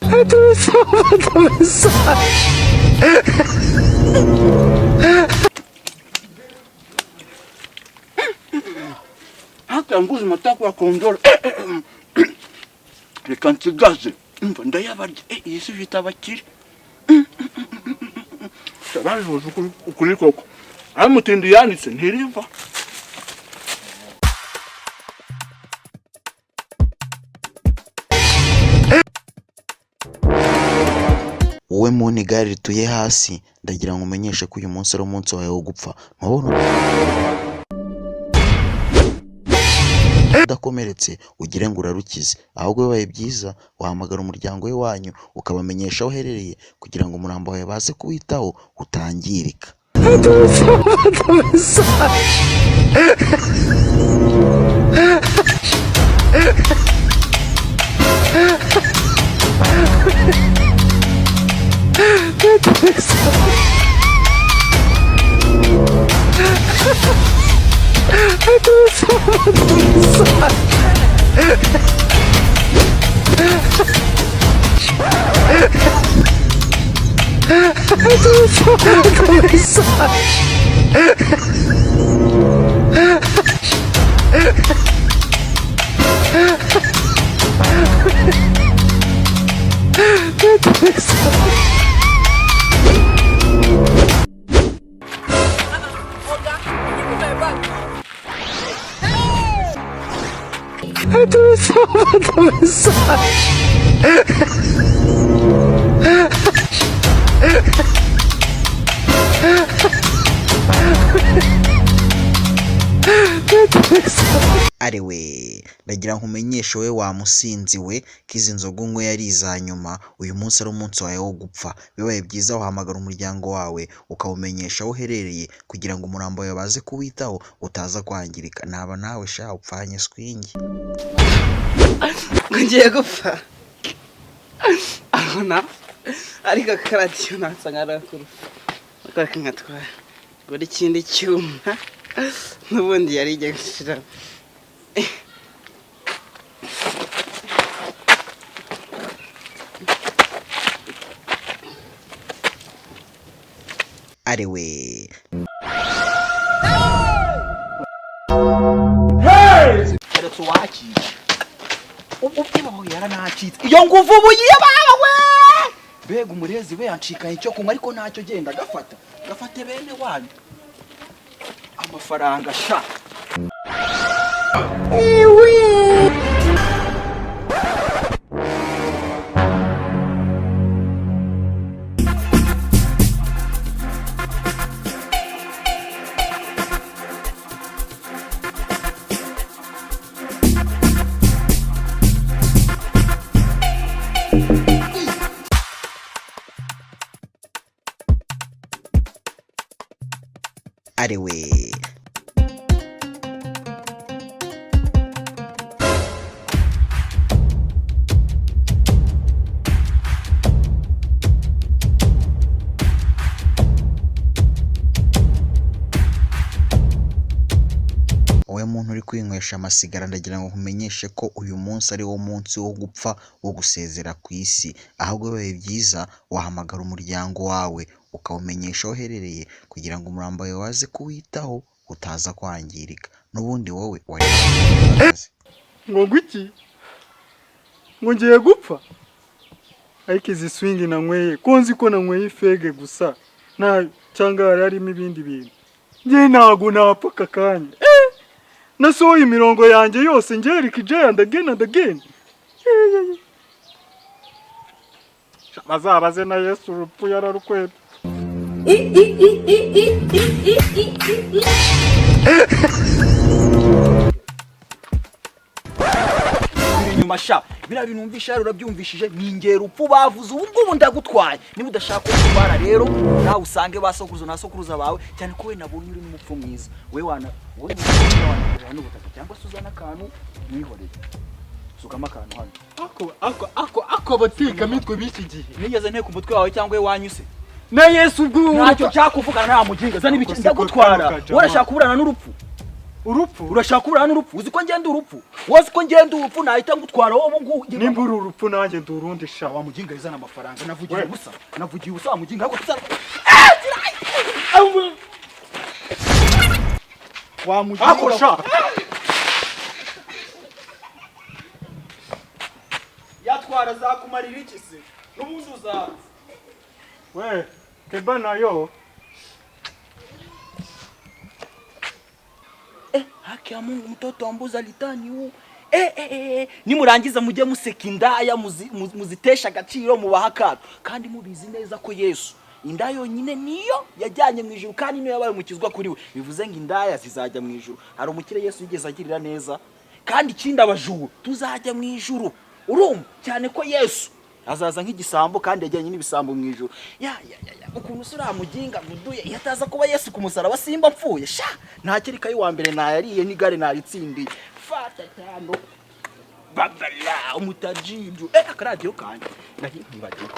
Haki ya mbuzi matako ya kondolo. Reka nsigaze. Umva ndayabarya. Iyi si ifite abakire. Babivuze ukuri koko. Aho umutindi yanditse ntiriva.
Wowe muntu igare rituye hasi, ndagira ngo umenyeshe ko uyu munsi ari umunsi wawe wo gupfa. Ntubona udakomeretse ugire ngo urarukize, ahubwo bibaye byiza wahamagara umuryango we wanyu ukabamenyesha aho uherereye kugira ngo umurambo wawe baze kuwitaho utangirika. Arewe, ndagira ngo umenyeshe wowe wa musinzi we ko izi nzoga unyweye ari iza nyuma, uyu munsi ari umunsi wawe wo gupfa. Bibaye byiza wahamagara umuryango wawe ukawumenyesha aho uherereye kugira ngo umurambo wawe baze kuwitaho utaza kwangirika. Naba nawe sha upfanye swingi.
Ngiye gupfa abona ariko akaradiyo nasa nkarakuru akora nkatwara gura ikindi cyuma n'ubundi yari igiye gushira.
Arewe,
keretse uwakira ubwo yaranacitse iyo nguvu ubu yibawe. Mbega umurezi we yancikaye icyo kunywa, ariko ntacyo genda gafata gafate bene wanyu amafaranga sha.
Arewe. Wowe muntu uri kwinywesha amasigara, ndagira ngo nkumenyeshe ko uyu munsi ari wo munsi wo gupfa, wo gusezera ku isi. Ahubwo bibaye byiza wahamagara umuryango wawe ukawumenyesha aho uherereye kugira ngo umurambo wawe baze kuwitaho utaza kwangirika. N'ubundi wowe wari
Ngo ngwiki? Ngo ngiye gupfa? Ariko izi swingi nanyweye, ko nzi ko nanyweye ifege gusa, nta cyangwa hari harimo ibindi bintu, njye ntago napfa aka kanya. Nasohoye imirongo yanjye yose, njye Eric J and again and again. Bazabaze na Yesu, urupfu yararukwepye.
Biri inyuma sha, biriya bintu wumvishe hariya urabyumvishije, ni ingero upfu bavuze. Ubu ngubu ndagutwaye. Niba udashaka ko utwara rero, nawe usange ba sokuruza na sokuruza bawe, cyane ko we nabonye uri n'umupfu mwiza. We wana wowe wanakorera n'ubutaka, cyangwa se uzana akantu mwihorere, sukamo akantu hano.
Ako ako ako ako, abatekamitwe b'iki gihe.
Nigeze nteka umutwe wawe cyangwa iwanyu se?
Na Yesu ubwo.
Ntacyo nshaka kuvugana nta muginga. Zana ibiki,
Ako siko
ndagutwara.
kano kajama.
Wowe urashaka kuburana n'urupfu?
Urupfu?
Urashaka kuburana n'urupfu? Uzi ko ngenda urupfu? Wowe uzi ko ngenda urupfu? Nahita ngutwara wowe ubu ngubu.
Nimba uri urupfu, nanjye ndi urundi sha.
Wa muginga, izana amafaranga. Navugiye ubusa, navugiye ubusa wa muginga. Ahubwo tuzana wa muginga.
Ako sha.
Yatwara zakumarira iki se? N'ubundi uzaza.
We keba nayo.
Haki ya Mungu, mtoto wa mbuzi alitani huu. Eh. Nimurangiza mujye museka indaya, muzitesha agaciro, mubaha akato, kandi mubizi neza ko Yesu inda yonyine niyo yajyanye mu ijuru, kandi niyo yabaye umukizwa kuri we. Bivuze ngo indaya zizajya mu ijuru. Hari umukire Yesu yigeze agirira neza? Kandi ikindi, abajura tuzajya mu ijuru, urumva, cyane ko Yesu azaza nk'igisambo, kandi yajyanye n'ibisambo mu ijuru. Ya ya ya ya, ukuntu usura muginga muduye, iyo ataza kuba Yesu ku musaraba simba mpfuye sha. Nta kayi wa mbere nayariye, n'igare naritsindiye. Fata tano babala umutajiju. Akaradiyo kanjye nari nkibagiwe.